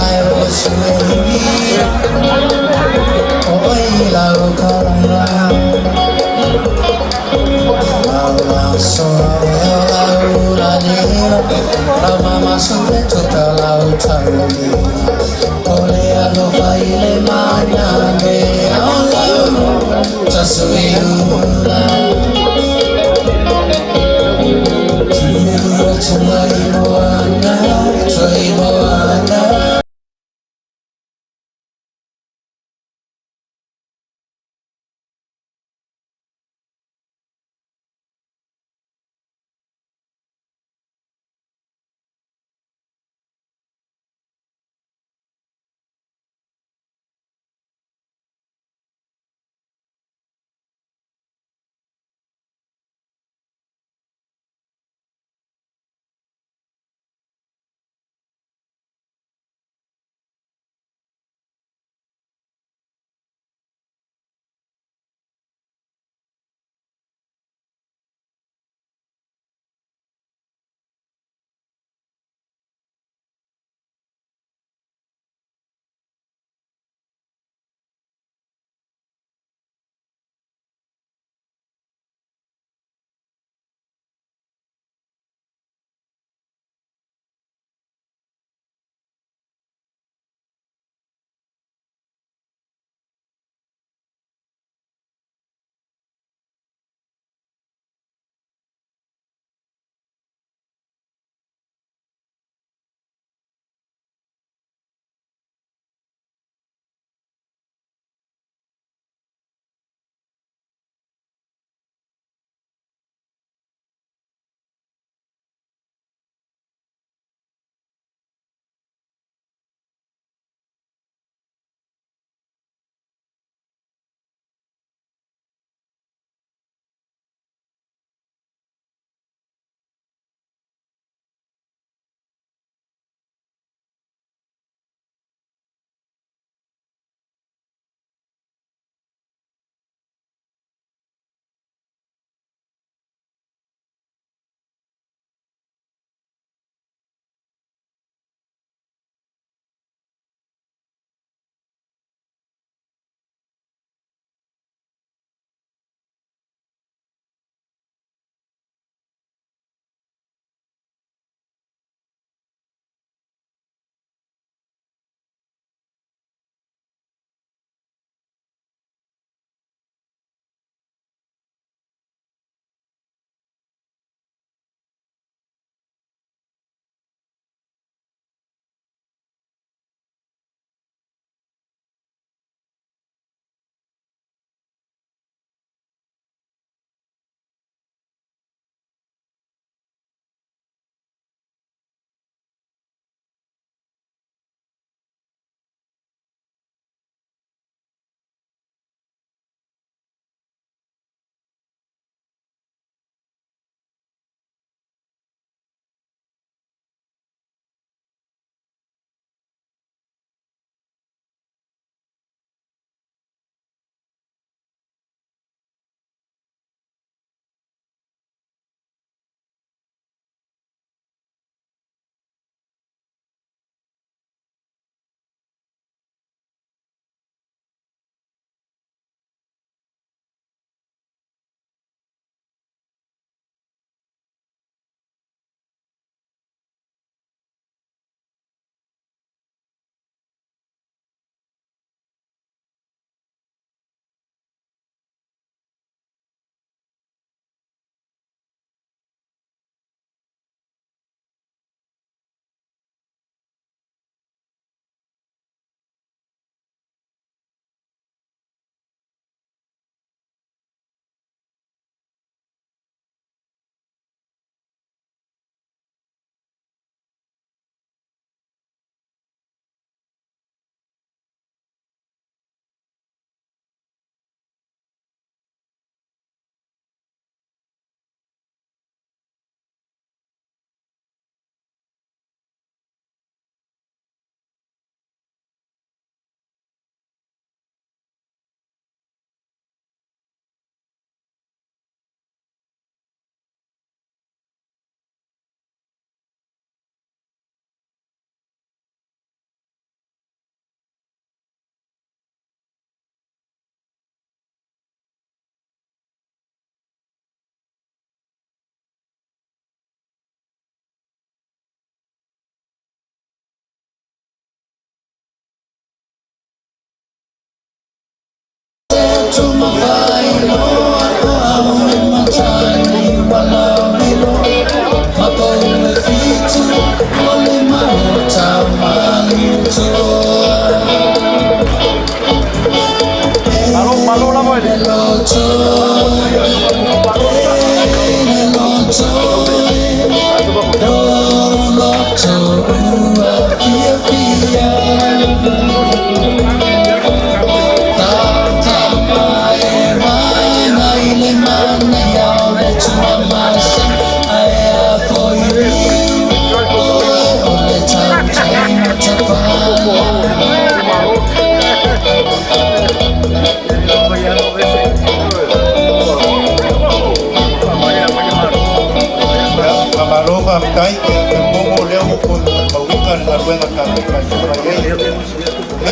I was Tauli O le alofa i le mana me o lau Tasuiula Tuai moana, tuai moana.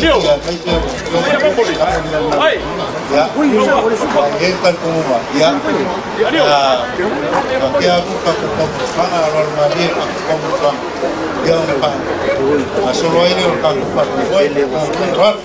Aemaise o lau Afioga i le Minisita. Ia, e i ai le talitonuga, ia, faapea atu le tatou taumafataga aloalo malie le tatou taumafataga, ia ona faagasolo ai lea o le tatou faamoemoe. Ma le faaaloalo.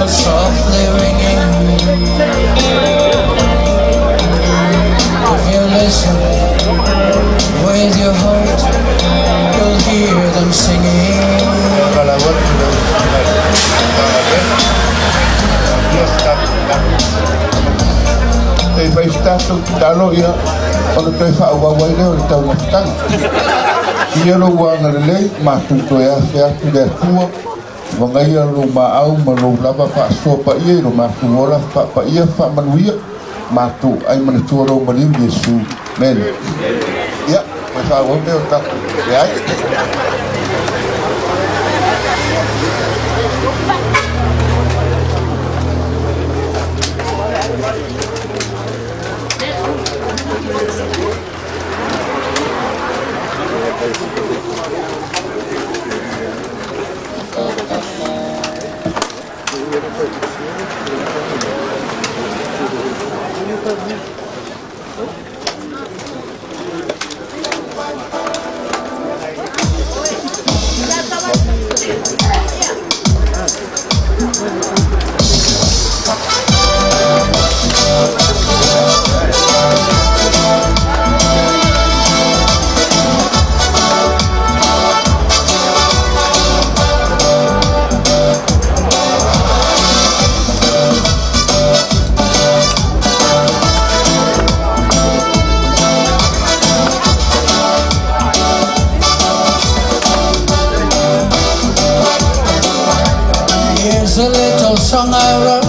Softly ringing. atu i lau Susuga i le Matagaluega ia se tatou tatalo. Se i fai se tatou tatalo ia ona toe faaauau ai lea o le taumafataga. Ia lou agalelei, matou toe afe atu i le Atua, vagaia lou maau ma lou lava faasoa paia i lo matou ola faapaia faamanuia, matou ai manatua lou maliu Iesu. Mene. Ia, toe faaauau lea o tatou leai. Here's a little song I wrote.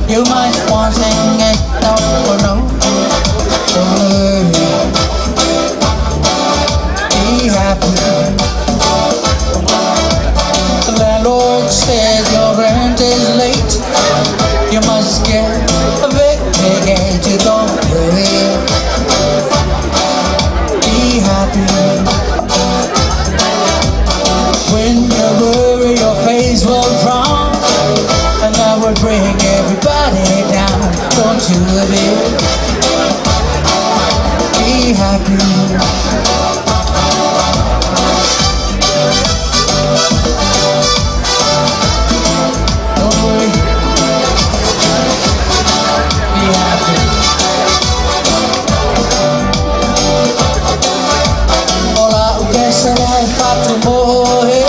You might want to sing it out for no. Don't worry. Be happy. The landlord says your rent is late. You must get evicted. Don't worry. Be happy. When you worry, your face will frown, and that will bring everybody down. Don't you worry. Be happy. Don't worry. Be happy. Ola ukesele fatu moe,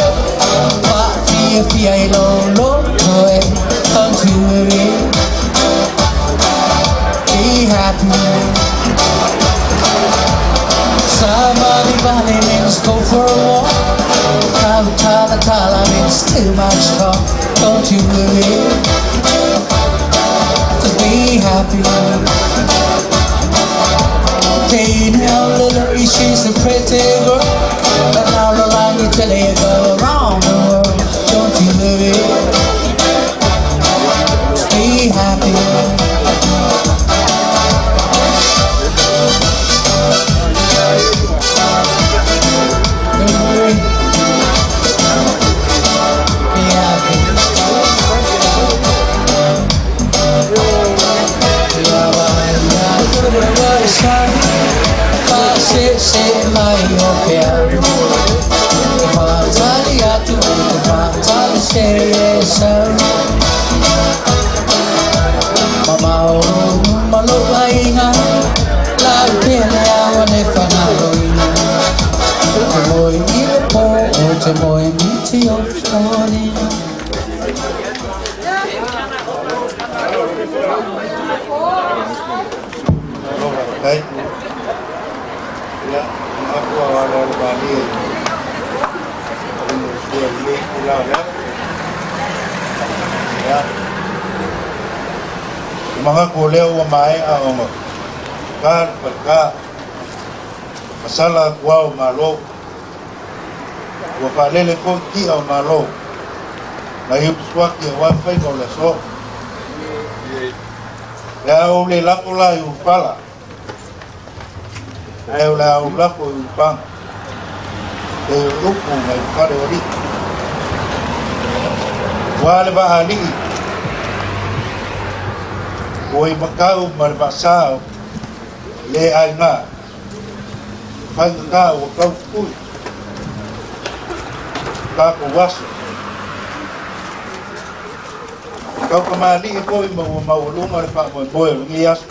fa fia fia i lo lo toe. Don't you worry. Be happy. Somebody valley means go for a walk. Tala tala means too much talk. Don't you worry. Just be happy. Danielle Lily, she's a pretty girl. But now the line you tell you go around the world. Don't you worry. Just be happy. Don't worry. Be happy. Te moe mi te o Malo faafetai. Ia, manatu a aloalo malie i le sua i lenei itula o le aso. Ia, o manatu o lea ua maea ona ka le faleka masala atu ao malo ua faalele foʻi ti'a o malo nai utusuaki auā faiga o le aso. Le a ou le lako la i ulufala, ae o le a ou lako i ulupaga e o le upu mai le fale o aliʻi. Ua le vaa aliʻi ua i makau ma le vaasā le aigā faigatā ua tautukui tatou aso. Taukamaliʻi foʻi ma ua maualuga le faamoemoe o lenei aso.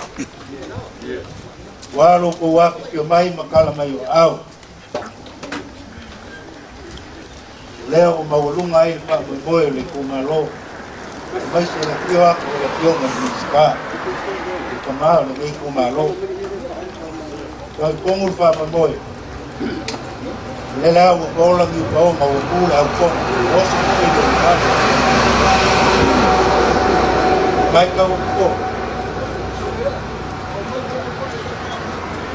Ua lo kou afifio mai ma kala mai o aao. Lea ua maualuga ai le faamoemoe o le itumalo, aemaise le afio atu o le Afioga i le Minisita, le tama o lenei itumalo. Talitonu le faamoemoe, o lea la ua paola ni upaoga ua tu le aufono, ua oso foi le ulufale. Matau atu foi,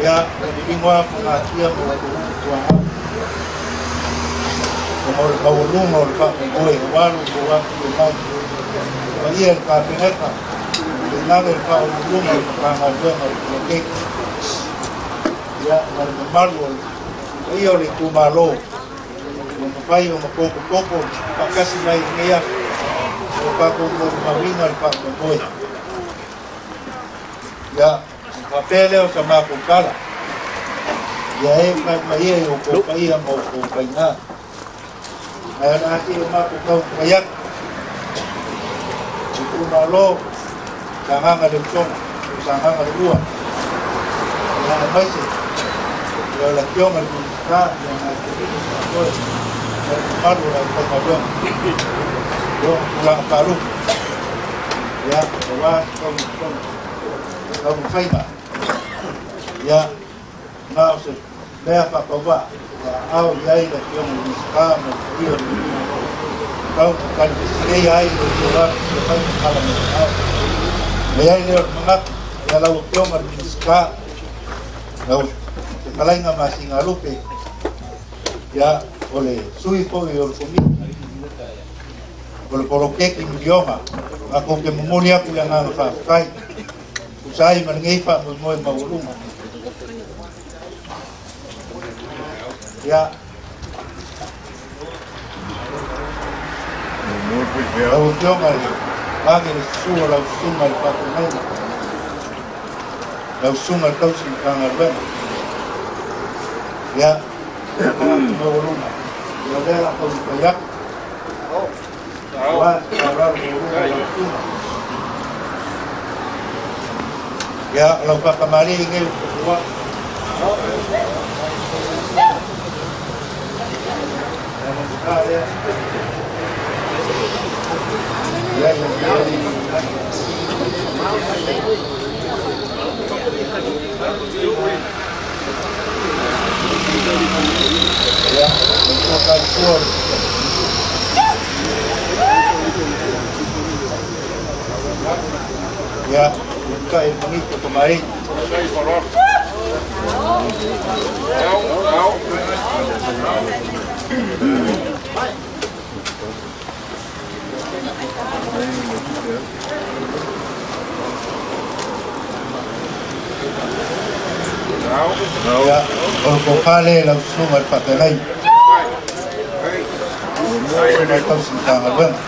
ia, ua liligo lava fogatia ma ua tuuu tuaau. Ona o le maualuga o le faamoemoe aua lo outou afifio mai. Le paia i le Kapeneta, tainane le Faauluuluga o le Matagaluega o le Poloketi, ia, ma le mamalu o le paia o le itumalo ua mafai ona potopoto faatasi mai i lenei aso ua tatou molimauina le faamoemoe. Ia, ona faapea lea o sa matou tala, ia e mai mai ia i outou paia ma outou faiga. Ae o le a seia matou taumafai atu. Itumalo, Sagaga le Usoga, o Sagaga le Lua, ia aemaise ia o le Afioga i le Minisita, ia nai Komiti Faafoe, ma le mamalu o le aufaigaluega i ona tulaga faalupe. Ia, aua se taumafaiga, ia, na o se mea faatauvaa, ua aao i ai le Afioga i le Minisita ma le paia o le itumalo. Tau na tali fesilei ai le outou afifio mai ma tala mai aao. Ona i ai lea o le manatu, ia lau Afioga i le Minisita, lau fetalaiga Masinalupe, ia o le sui foi o le Komiti o le poloketi miliona, matou te momoli atu le agaga faafetai, tusa ai ma lenei faamoemoe maualuga. Ia, lau Afioga i le vave le susu o lau susuga i le faafeagaiga, lau susuga i le tausi Matagaluega. Ia, manatu maualuga, ia o lea o le a taumafai atu, aua se faaaloalo maualuga i lau susuga. Ia, o lau faatamalii nei ua tofu atu. Ia, kai mangito kamai. Ia, o le kofale lau susuga i le faafeagai. Susuga i le tausi Matagaluega.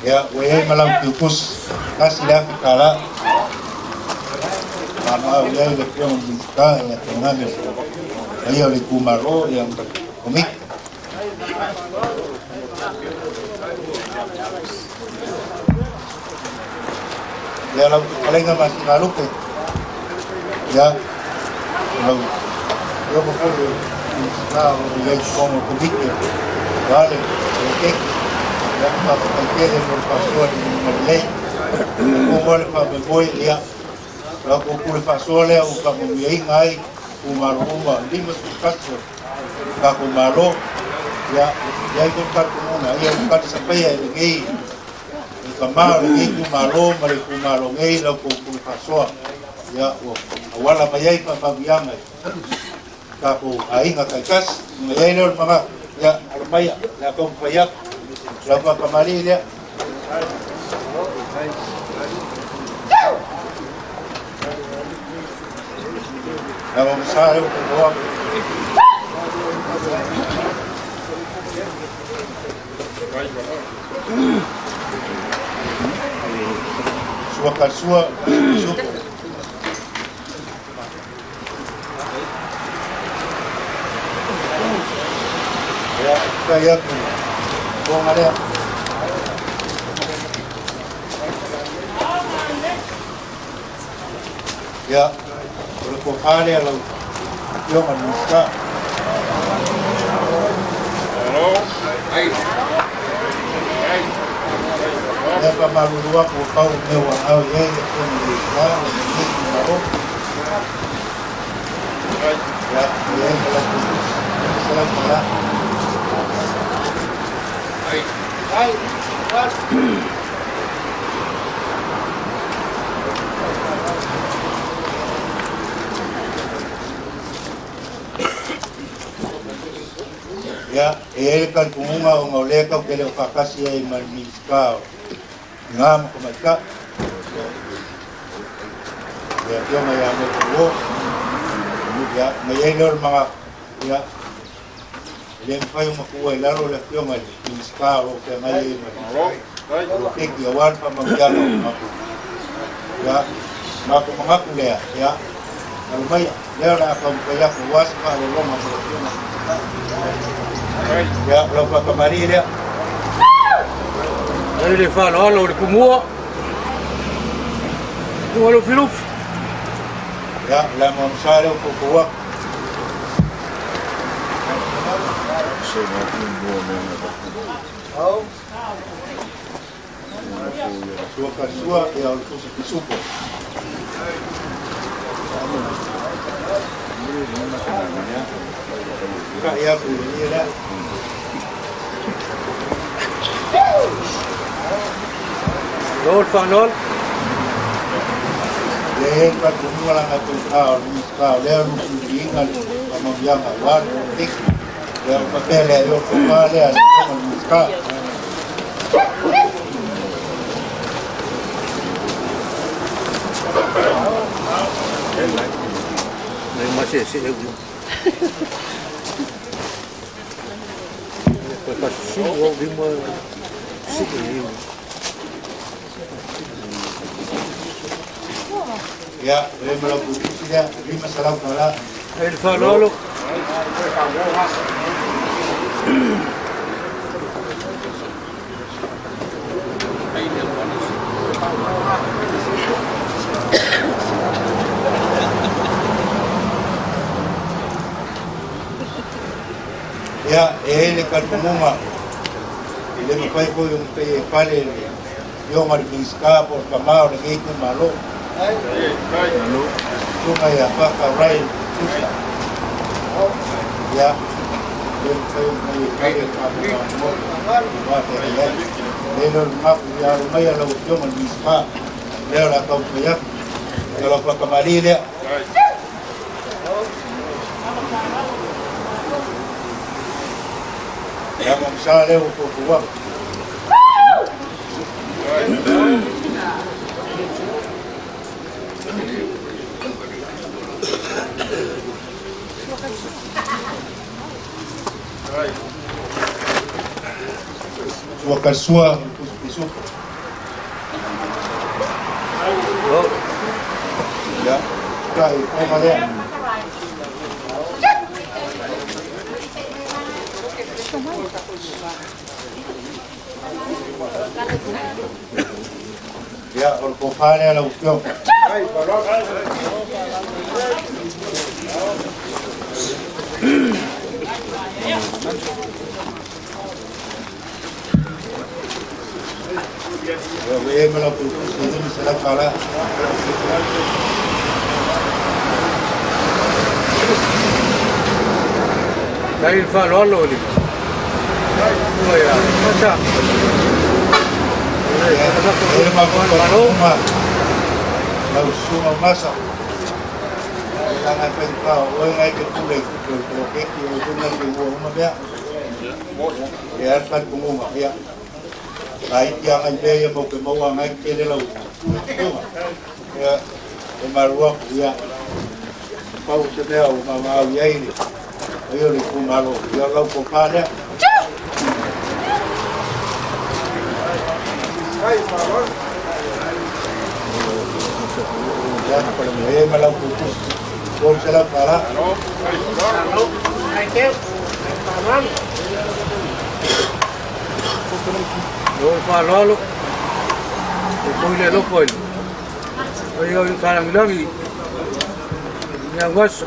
Ia, ua i ai ma lau tiutusi, $1,000. Maamau i ai le Afioga i le Minisita, ia tainane le paia o le itumalo, ia ma le Komiti. Ia lau fetalaiga Masinalupe, ia, o lau Afioga foi o le Minisita o lo o i ai i totonu o le Komiti aua le poloketi, ia, faafetai tele mo le faasoa i le lima lelei. Atonu lava le faamoemoe, ia, o la outou pule faasoa lea ua faamanuiaina ai itumalo uma 51 o le tatou Malo. Ia, e i ai foi le talitonuga, ia ua talisapaia e lenei le tama o lenei itumalo ma le itumalo nei la outou pule faasoa. Ia, ua auala mai ai faamanuiaga i tatou aiga taitasi. Ona i ai lea o le manatu, ia, alo maia, le a taumafai atu, lau faatamalii lea. Lau sa lea ua taitoa. Sua kalsua, supo. Kaya ku ko ngare. Ya, o le kofale lau afioga Minista. Ia faamalulu aku ua pau mea ua ao i ai le afioga i le Minista o lenei itumalo. Ia, ia ai ma lau putusi, $500. Ia, e ai le talitonuga ona o lea tatou te le o faatasi ai ma le Minista o Tina ma Tamaitai. Le afioga ia Motouo. Ia, ona i ai lea o le manatu, ia, e le mafai ona tuua i lalo le afioga i le Minista o lo o feagai ai ma le poloketi aua le faamanuiaga o le matou. Ia, matou manatu lea, ia, alo mai, lea o le a taumafai atu aua se faaaloaloga mo le afioga i le Minista. Ia, o lau faatamalii lea. Ai le faaaloalo o le tumua. Tua Lufilufi. Ia, o le amoamosa lea o toutou atu. Sua Farisua, ia o le Tusi Pisupo. Ka ia ku i lea. Lord faaaloalo. Ia e le talitonuga laga tofa o le Minista o lea lufilufiina le faamanuiaga aua le poloketi. Ia o faapea lea, ia o le tofa lea a le afioga i le Minista. Nei ma se se eu. Koe ka siu au lima si i. Ia, e ma lau putusi lea, $500. Ai le faaaloalo. Ia, e ai le talitonuga, e le mafai foi ona faia e fale le afioga i le Minista po o le tama o lenei itumalo. Susuga ia Faataurai Tusa. Ia, e le mafai ona faia e fale le tatou aua feagai ai. Le leo le manatu ia alo mai lau afioga i le Minista, lea o le a taumafai atu. Ia lau faatamalii lea. Ia amoamosa lea ua toutou atu. Sua Karisua, o le Tusi Pisupo. Ia, ka i konga lea. Ia, o le tofa lea lau afioga. Ia, ua i ai ma lau putusi e $500. Ai le faaaloalo o le tua ia Masa. E le matou talitonuga lau susuga o Masa. E laga e faigata o oe na e te pule i tupe o le poloketi o oe foi na te ua uma mea. E ai le talitonuga, ia. Laiti agai mea ia mau te maua agai tele lau afioga. Ia, e malu atu, ia. Pau se mea o maumau i ai le paia o le itumalo, ia o lau tofa lea. Ia, e ai ma lau putusi, $300. O le faaaloalo e foi le alofa i le paia o le talagilagi i augasa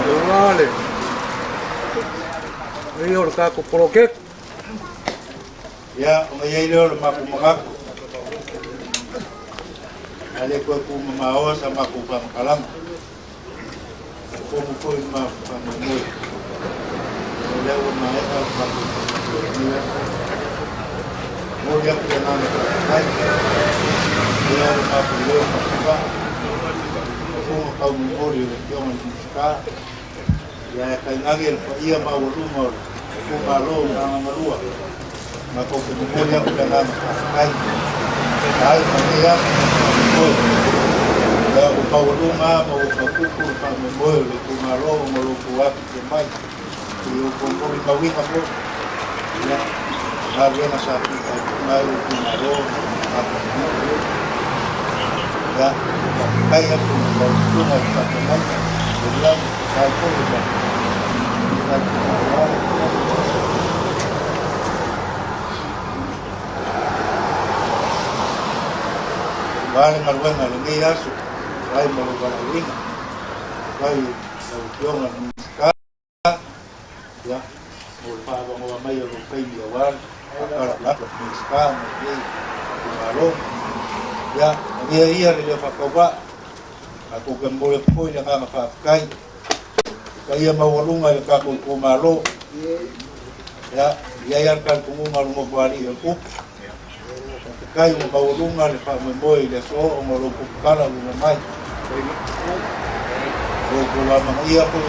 aua le paia o le tatou poloketi. Ia, ona iai lea o le matou manatu ae le toe tumamaoa sa matou faamatalaga fono foi ma faamoemoe o lea ua maea le matou faamoemoe lenei aso. Momoli atu le agaga faafetai ia o le matou leo faapavaa fofoga taumolimoli o le Afioga i le Minisita ia e tainane le paia maualuga o le itumalo o Sagaga 2. Matou te momoli atu le agaga faafetai ai ma lenei aso faamoemoe ia ua maualuga ma ua fautupu le faamoemoe o le itumalo ona o lo outou afifio mai i outou molimauina foi ia galuega sa fitaituga ai le itumalo ma le tatou ia faafetai atu i lau susuga i le faafeagaiga Eliani tusa ai foi ma aua le galuega i lenei aso tusa ai ma lou valaauina fai lau Afioga i le Minisita ia mo le faaavanoa mai o lou taimi aua le faapalapalapa Minisita ma lenei itumalo. Ia manuia ia le leo faatauvaa tatou te momoli atu foi le agaga faafetai paia maualuga i le tatou itumalo. Ia i ai lava le talitonuga o le nofoalii o le tupu faafetai ua maualuga le faamoemoe i le aso ona o lou tatala ua mai o outou amanaia foi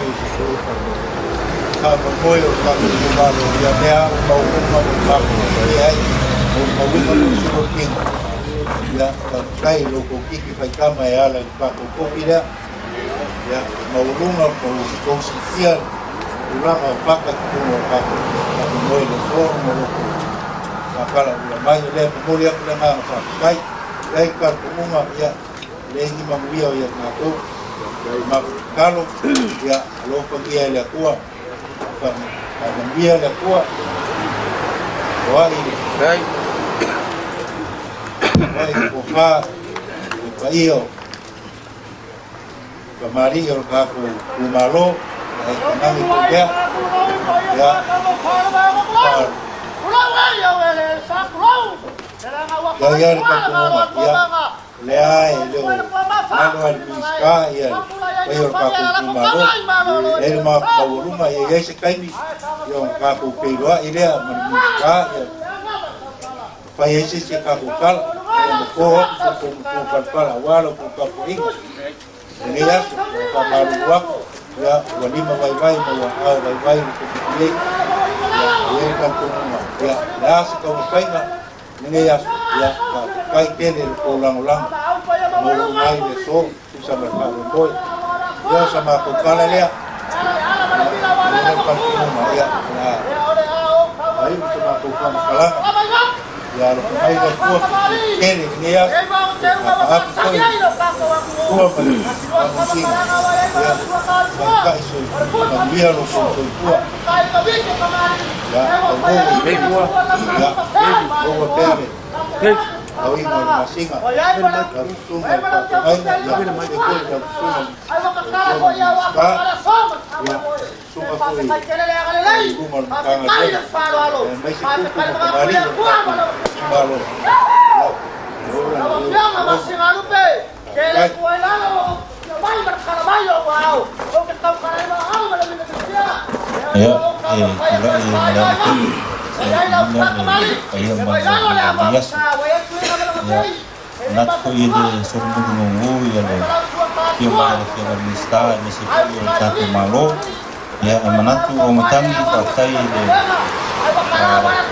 faamoemoe o le tatou itumalo ia lea ua maualuga ua matou ai molimauina foi sulotino. Ia faafetai i lo outou kiki faitama e ala i le tatou kopi lea ia maualuga ma ua outou silafia tulaga o fata i totonu o le tatou faamoemoe i le aso ona o lo outou faatalaula mai. O lea e momoli atu le agaga faafetai i ai talitonuga ia leai ni manuia o ia matou matou tatalo ia alofagia e le Atua faamanuia le Atua o ai le tofa le paia o kamali'i o le tatou itumalo e tainane foi pea ia ia ia le talitonuga ia lea e le o alo ai le Minisita ia le paia o le tatou itumalo e le maualuga ia i ai se taimi ia ona tatou feiloai lea ma le Minisita ia fai ai se isi a tatou tala ia mato atu se tou palapala aua la outou tapuaiga lenei aso. Faamalulu atu ia ua lima vaivai ma ua aao vaivai le komiti nei ia i ai le talitonuga ia le a se taumafaiga lenei aso ia faafetai tele le tou lagolago maualuga ai le aso tusa ma le faamoemoe ia o sa matou tala lea ia le talitonuga ia la ai sa matou faamatalaga ia alofa mai le Atua tele lenei aso faapaapi foi tua ma le faamasina ia faita'i manuia lo outou soifua ia tauou ia maua pea le auiga o le masina lau susuga i le faafeagaiga ia faapea foi lau susuga i le Minisita ia susuga foi i luma o le Matagaluega aemaise tupu ma tamalii o le tatou itumalo ia ola le leo Ia e tulai ma le ava tele e le paia ma lenei aso. Ia manatu foi e le solomuli gogō ia le afio mai le Afioga i le Minisita aemaise foi o le tatou Malo. Ia e manatu o matagi faafetai i le lea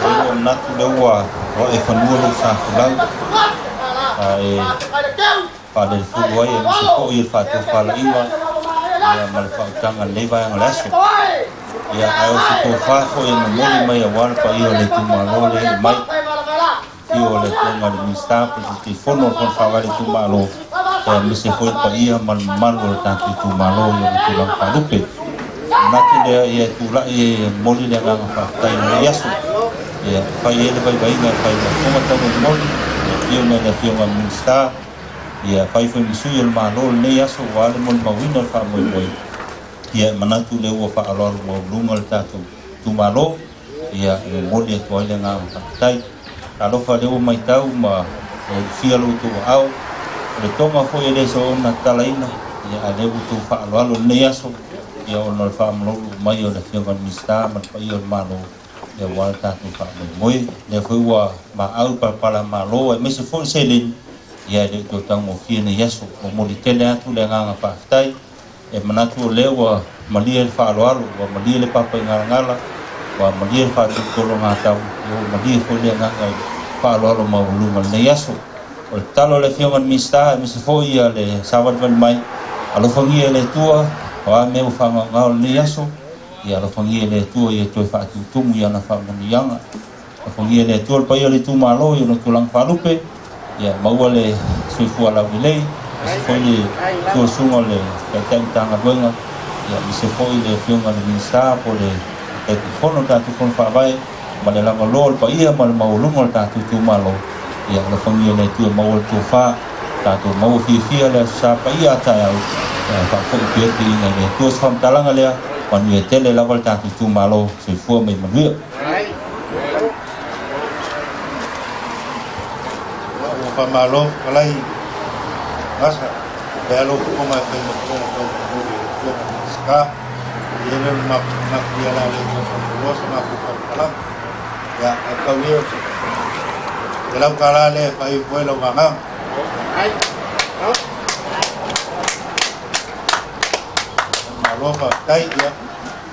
ua manatu lea ua oa e fanua lou safolau e faalelefulu ai aemaise foi le faatofalaiga ia ma le faautaga lenei vaega o le aso. Ia ae o se tofā foi e momoli mai aua le paia o le itumalo le ee mai afio o le Afioga i le Minisita po o le Taitaifono o le Fono Faavae o le itumalo aemaise foi le paia ma le mamalu o le tatou itumalo i ona tulaga faalupe. Manatu lea ia tula'i e momoli le agaga faafetai i lenei aso. Ia fai ai le vaivaiga e fai ma fofoga taumolimoli le afioga i le afioga Minisita, ia fai foi ma sui o le Malo i lenei aso aua le molimauina o le faamoemoe. Ia e manatu lea ua faaaloalo maualuga le tatou itumalo, ia e momoli atu ai le agaga faafetai. Talofa lea ua matau ma ulufia lo outou aao, o le toga foi e le soona tatalaina, ia a lea ua outou faaaloalo i lenei aso, ia ona o le faamalulu mai o le afioga i le Minisita ma le paia o le Malo, ia aua le tatou faamoemoe. Lea foi ua maau palapala malo aemaise foi le seleni, ia e le o toe taugofie nei aso. Momoli tele atu le agaga faafetai. E manatu o lea ua malie le faaaloalo, ua malie le papaigalagala, ua malie le faatolotologatau, ia ua malie foi le agaga i le faaaloalo maualuga i lenei aso. O le tatalo a le afioga i le Minisita aemaise foi ia le savalivali mai, alofagia e le Atua, o a mea ua faagaogao i lenei aso, ia alofagia e le Atua ia toe faatutumu i ana faamanuiaga. Alofagia e le Atua le paia o le itumalo i ona tulaga faalupe, ia maua le soifua laulelei, aemaise foi le tuasuga o le Taitai Matagaluega, ia aemaise foi le afioga i le Minisita po o le Taitaifono o le tatou Fono Faavae, ma le lavaloa o le paia ma le maualuga o le tatou itumalo. Ia alofagia e le Atua maua le tofa, tatou maua fiafia le Aso Sa paia a taeao, ia faafoi pea le viiga i le Atua. Se faamatalaga lea, manuia tele lava le tatou itumalo, soifua ma ia manuia. Ua faamalo fetalai Gasa e alo fofoga e fai ma fofoga taumolimoli i le afioga i le Minisita. E i ai lea o le matou manatu ia o le a le toe faatoloa sa matou faamatalaga. Ia, ae tau ia o se $100 lea e faaifo ai lau vagaga. Malo faafetai. Ia,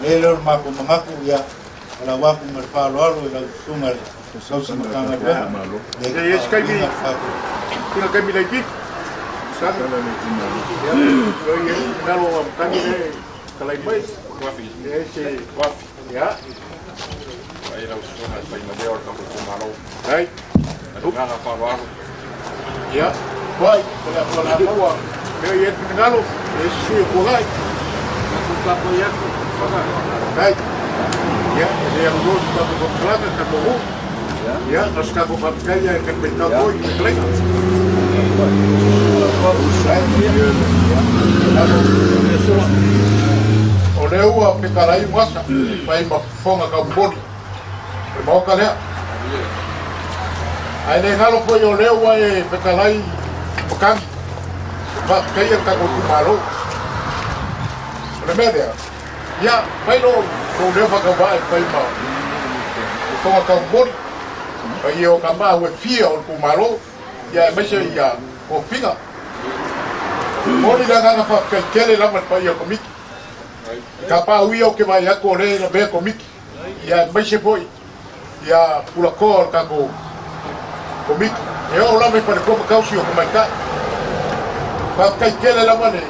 e i ai lea o le matou manatu, ia, o lau atu ma le faaaloalo i lau susuga i le tausi Matagaluega. Ia, se taimi, sina taimi laitiiti. Sami. Ia, ia, finagalo o matagi le talai mai. Ia, se ia. Ai lau susuga e fai maleo o le tatou itumalo. Ai. Agaga faaaloalo. Ia, vai, o le a maua. Mea i ai le finagalo, e se sui o Tualai. Tatou tapuai atu. Ai. Ia, e le aluloa se tatou faamatalaga, tatou nuu. Ia, na o se tatou faafetai ia e talimaitau foi i le fetalaiga. O lea ua fetalai Gasa fai ma fofoga taumoli o le maota lea. Ae le galo foi o lea ua e fetalai matagi faafetaia le tatou itumalo. O le mea lea, ia, fai lou leo faatauvaa e fai ma fofoga taumoli paia o tama ua fia o le itumalo, ia aemaise ia tofiga. Moli le agaga faafetai tele lava le paia o komiti. Ka pa uia o ke vai atu o le lavea komiti. Ia aemaise foi ia pulakoa o le tatou komiti. E oo lava i faletua ma tausi o tamaitai. Faafetai tele lava le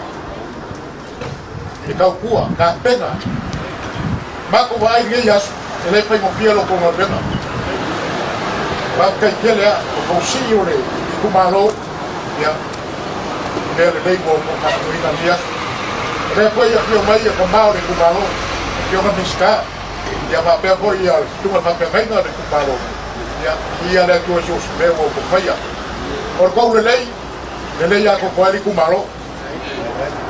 tautua, tapena. Matou vaai lenei aso, e le faigofie lo tou galuega. Faafetai tele a, o tou sii o le itumalo, ia, mea lelei mo tou faatuina lenei aso. O lea foi afio mai ia tama o le itumalo, afioga Minisita, ia faapea foi ia susuga faafeagaiga o le itumalo, ia, ia le Atua so o se mea ua outou faia. O le tou lelei, lelei atoatoa ai le itumalo.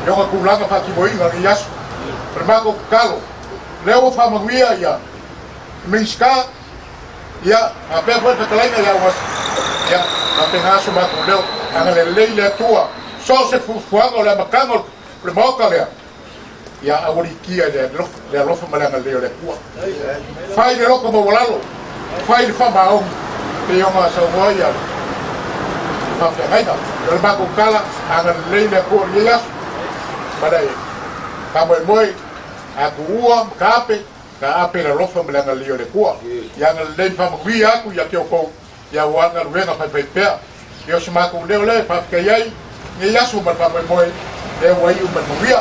I ona tulaga faatinoina lenei aso. O le matou tatalo, lea ua faamanuia ia Minisita, ia, faapea foi le fetalaiga ia Gasa, ia, faapena so matou leo, agalelei le Atua, so o se fuafuaga o le amataga o le maota lea, ia aualiitia i le alofa ma le agalelei o le Atua. Fai le loto maualalo, fai le faamaoni, pei ona saunoa ia faafeagaiga. O le matou tala, agalelei le Atua i lenei aso, ma le faamoemoe, atuua ma taape, taape le alofa ma le agalelei o le Atua. Ia agalelei ma faamanuia atu ia te outou, ia aua galuega faifaipea. Ia o se matou leo lea e faafetai ai lenei aso ma le faamoemoe, lea ua iu ma le manuia.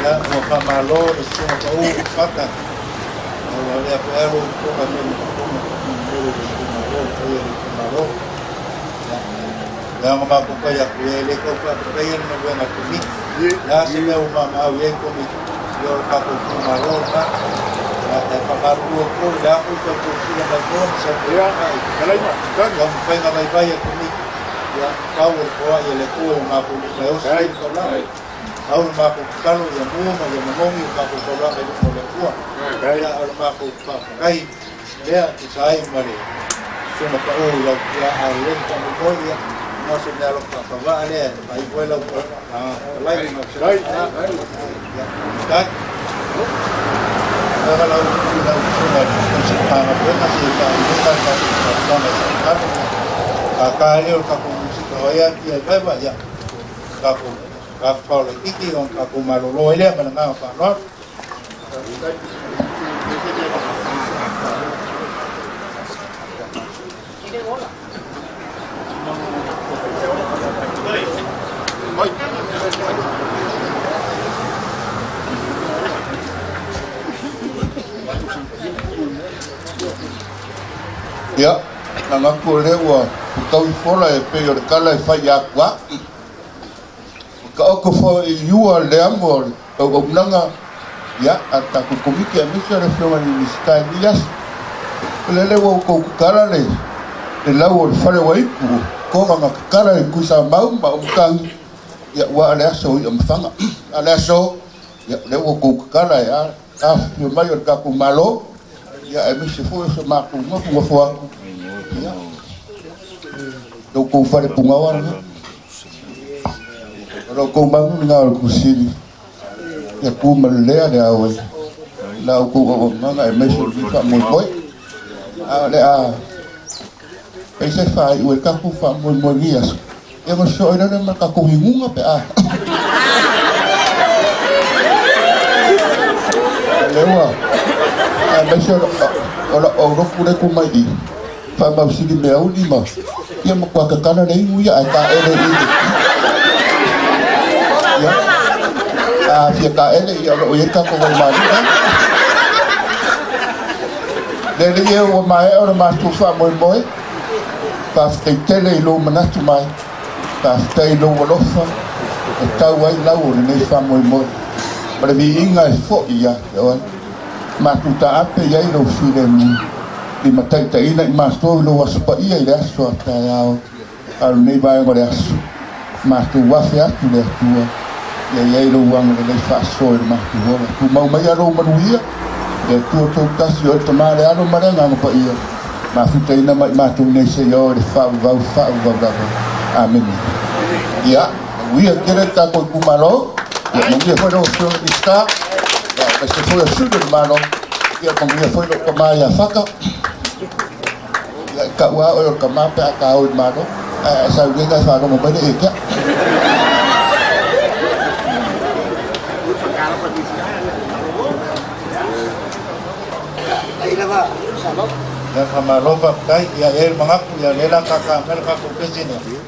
Ia, ua faamalo le susuga pau Pata. Ua lea foi alo fofoga e fai ma fofoga taumolimoli o le itumalo, le paia o le itumalo. Ia, Le aga makou fai atu ia e lē tau faafetaia le galuega a le Komiti. Le a se mea ua maamaau i ai Komiti, ia o le tatou itumalo lena. Ia, e faamalulu atu foi, le a foi sau silasila mai moa ma sau taumafaiga vaivai a le Komiti, ia pau o le foai a le Atua i o matou lima e osi ai le taulaga. Au le matou tatalo ia mua ma ia manogi o tatou taulaga i luma o le Atua. Ia, o le matou faafetai lea tusa ai ma le susuga pa'ū i lau tiaa lelei ma faamoemoe. Ia, ona o se mea alofa faatauvaa lea e faaiu ai lau fetalaiga ma se ia tai Aga lau lau susuga i le Matagaluega se faaiuga le tatou talosaga i finagalo. Kākā lea o le tatou musika o ai ati ai vaeva ia tatou tafafao laitiiti ona tatou malolo ai lea ma le agaga faaaloalo. Ia, manatu o lea ua tau fola e pei o le tala e fai ia atu a'i. Taoto foi i iua le amo o le tauaunaga ia a le tatou Komiti aemaise o le Afioga i le Minisita i lenei aso. O lea ua outou tatala le lau o le fale ua ipu, toga na tatala i Tuisamau ma Aumatagi, ia ua a le aso i mafaga. A le aso, ia lea ua outou tatala e afifio mai o le tatou Malo, ia aemaise foi o se matou nofonofo atu. Ia, lo outou fale pugaoa lena. O lo outou magu lena o le kusili. Ia tu ma le lea le ao ai. La outou auaunaga aemaise o le faamoemoe. A o le a pei se faaiu e tatou faamoemoe i aso. Ia ma so ina ma tatou inuga pe a. Le ua aemaise o la o lofu le ku mai i. Faamausili mea uli ma ia ma kua kakala le inu ia ae taele i le. Ia a fia taele ia o loo i ai tatou vaimalu. Le alii e ua maea o le matou faamoemoe, faafetai tele i lou manatu mai, faafetai i lou alofa e tau ai lau o lenei faamoemoe. Ma le viiga e fo'i ia te oe. Matou taape i ai lou filemu, limataitaiina i matou i lou aso paia i le aso a taeao. A o lenei vaega o le aso, matou afe atu le Atua, ia i ai lou agalelei faasoa i le matou ola. Tumau maia lou manuia, le Atua Toatasi o le Tama le Alo ma le Agaga Paia, mafutaina mai matou nei seia oo i le faavavau faavavau lava. Amene. Ia, manuia tele le tatou itumalo, ia manuia foi lau Afioga i le Minisita, ia aemaise foi o sui o le Malo, ia manuia foi lou tama ia Faka. Ia, tau lava oe o le tama pe a ta o i le Malo, ae a e sau nei na e faalogo mai le e tea. Ia faamalo faafetai. Ia e i ai le manatu ia lea o le a kākā mai le tatou President ia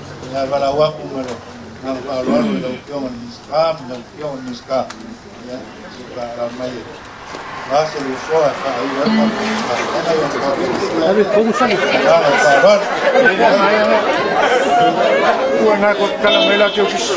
e valaau atu ma le agaga faaaloalo i lau Afioga i le Minisita ma lau Afioga i le Minisita ia se i faaalaala mai e aua se usoa e faaiu ai le tatou galuega ia ma le faaaloalo. Ua na ko tala mai la te ofisi.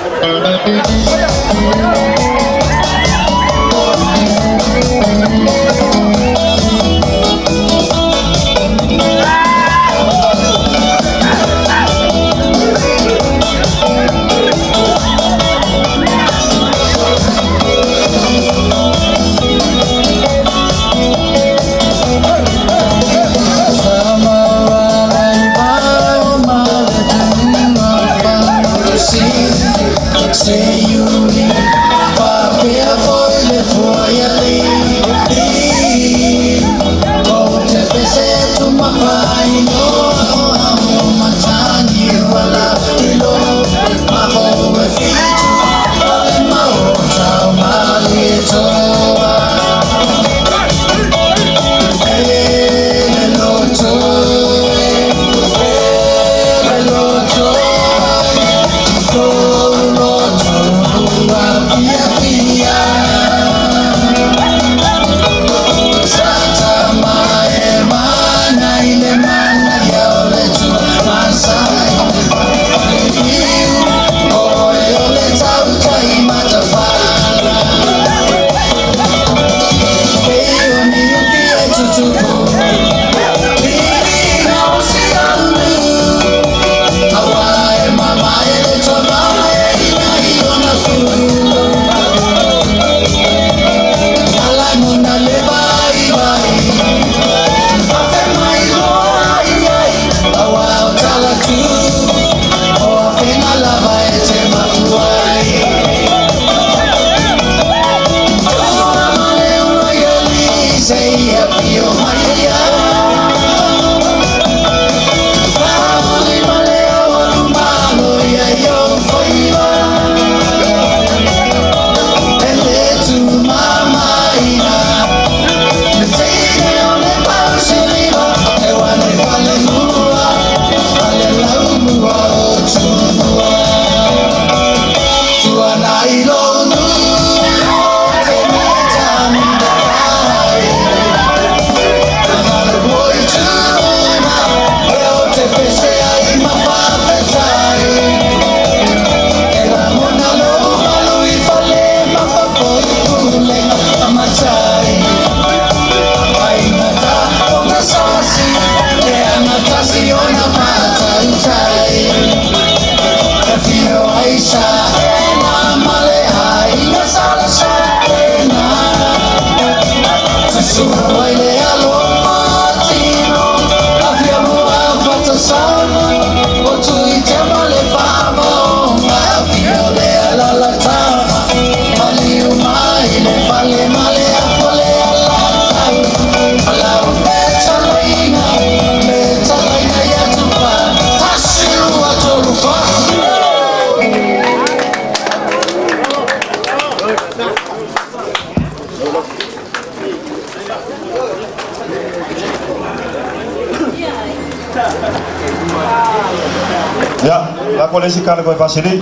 Ako le isi kala koe fasili.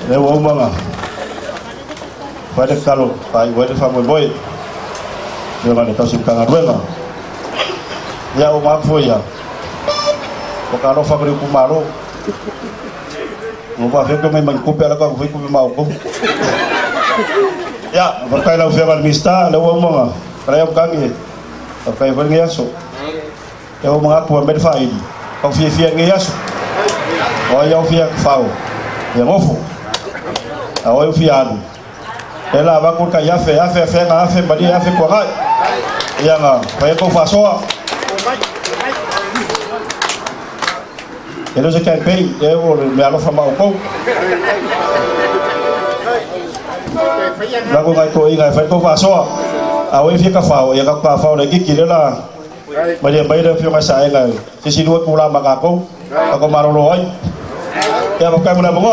Le ua umaga. Fai le kalo, fai ua le whamoe. Le nga le tausi mkanga. Ia o maku ia. O ka alofa kuri kumalo. Mo pa feke mai man kupe ala ka kui kupe mau ko. Ya, pakai lau feka mista le ua umaga. Kala ia kangi. Pakai fai ngi aso. Ia o mga ku me fai. Kau fia fia ngi aso. O ia fia fao. Ia ngofo. A o fia alu. Ela va ku ka ia fe afe fe nga afe mali afe ko ngai. Ia nga pai ko fasoa. E se campaign e o me alofa mau kou. La ko ngai ko inga fai ko fasoa. A o fia ka fao ia ka fao le kiki le la. Mali mai le fia sa inga. Se si lua kula maka ko. Ka ko marolo ai. Ia ba kai mo na mo.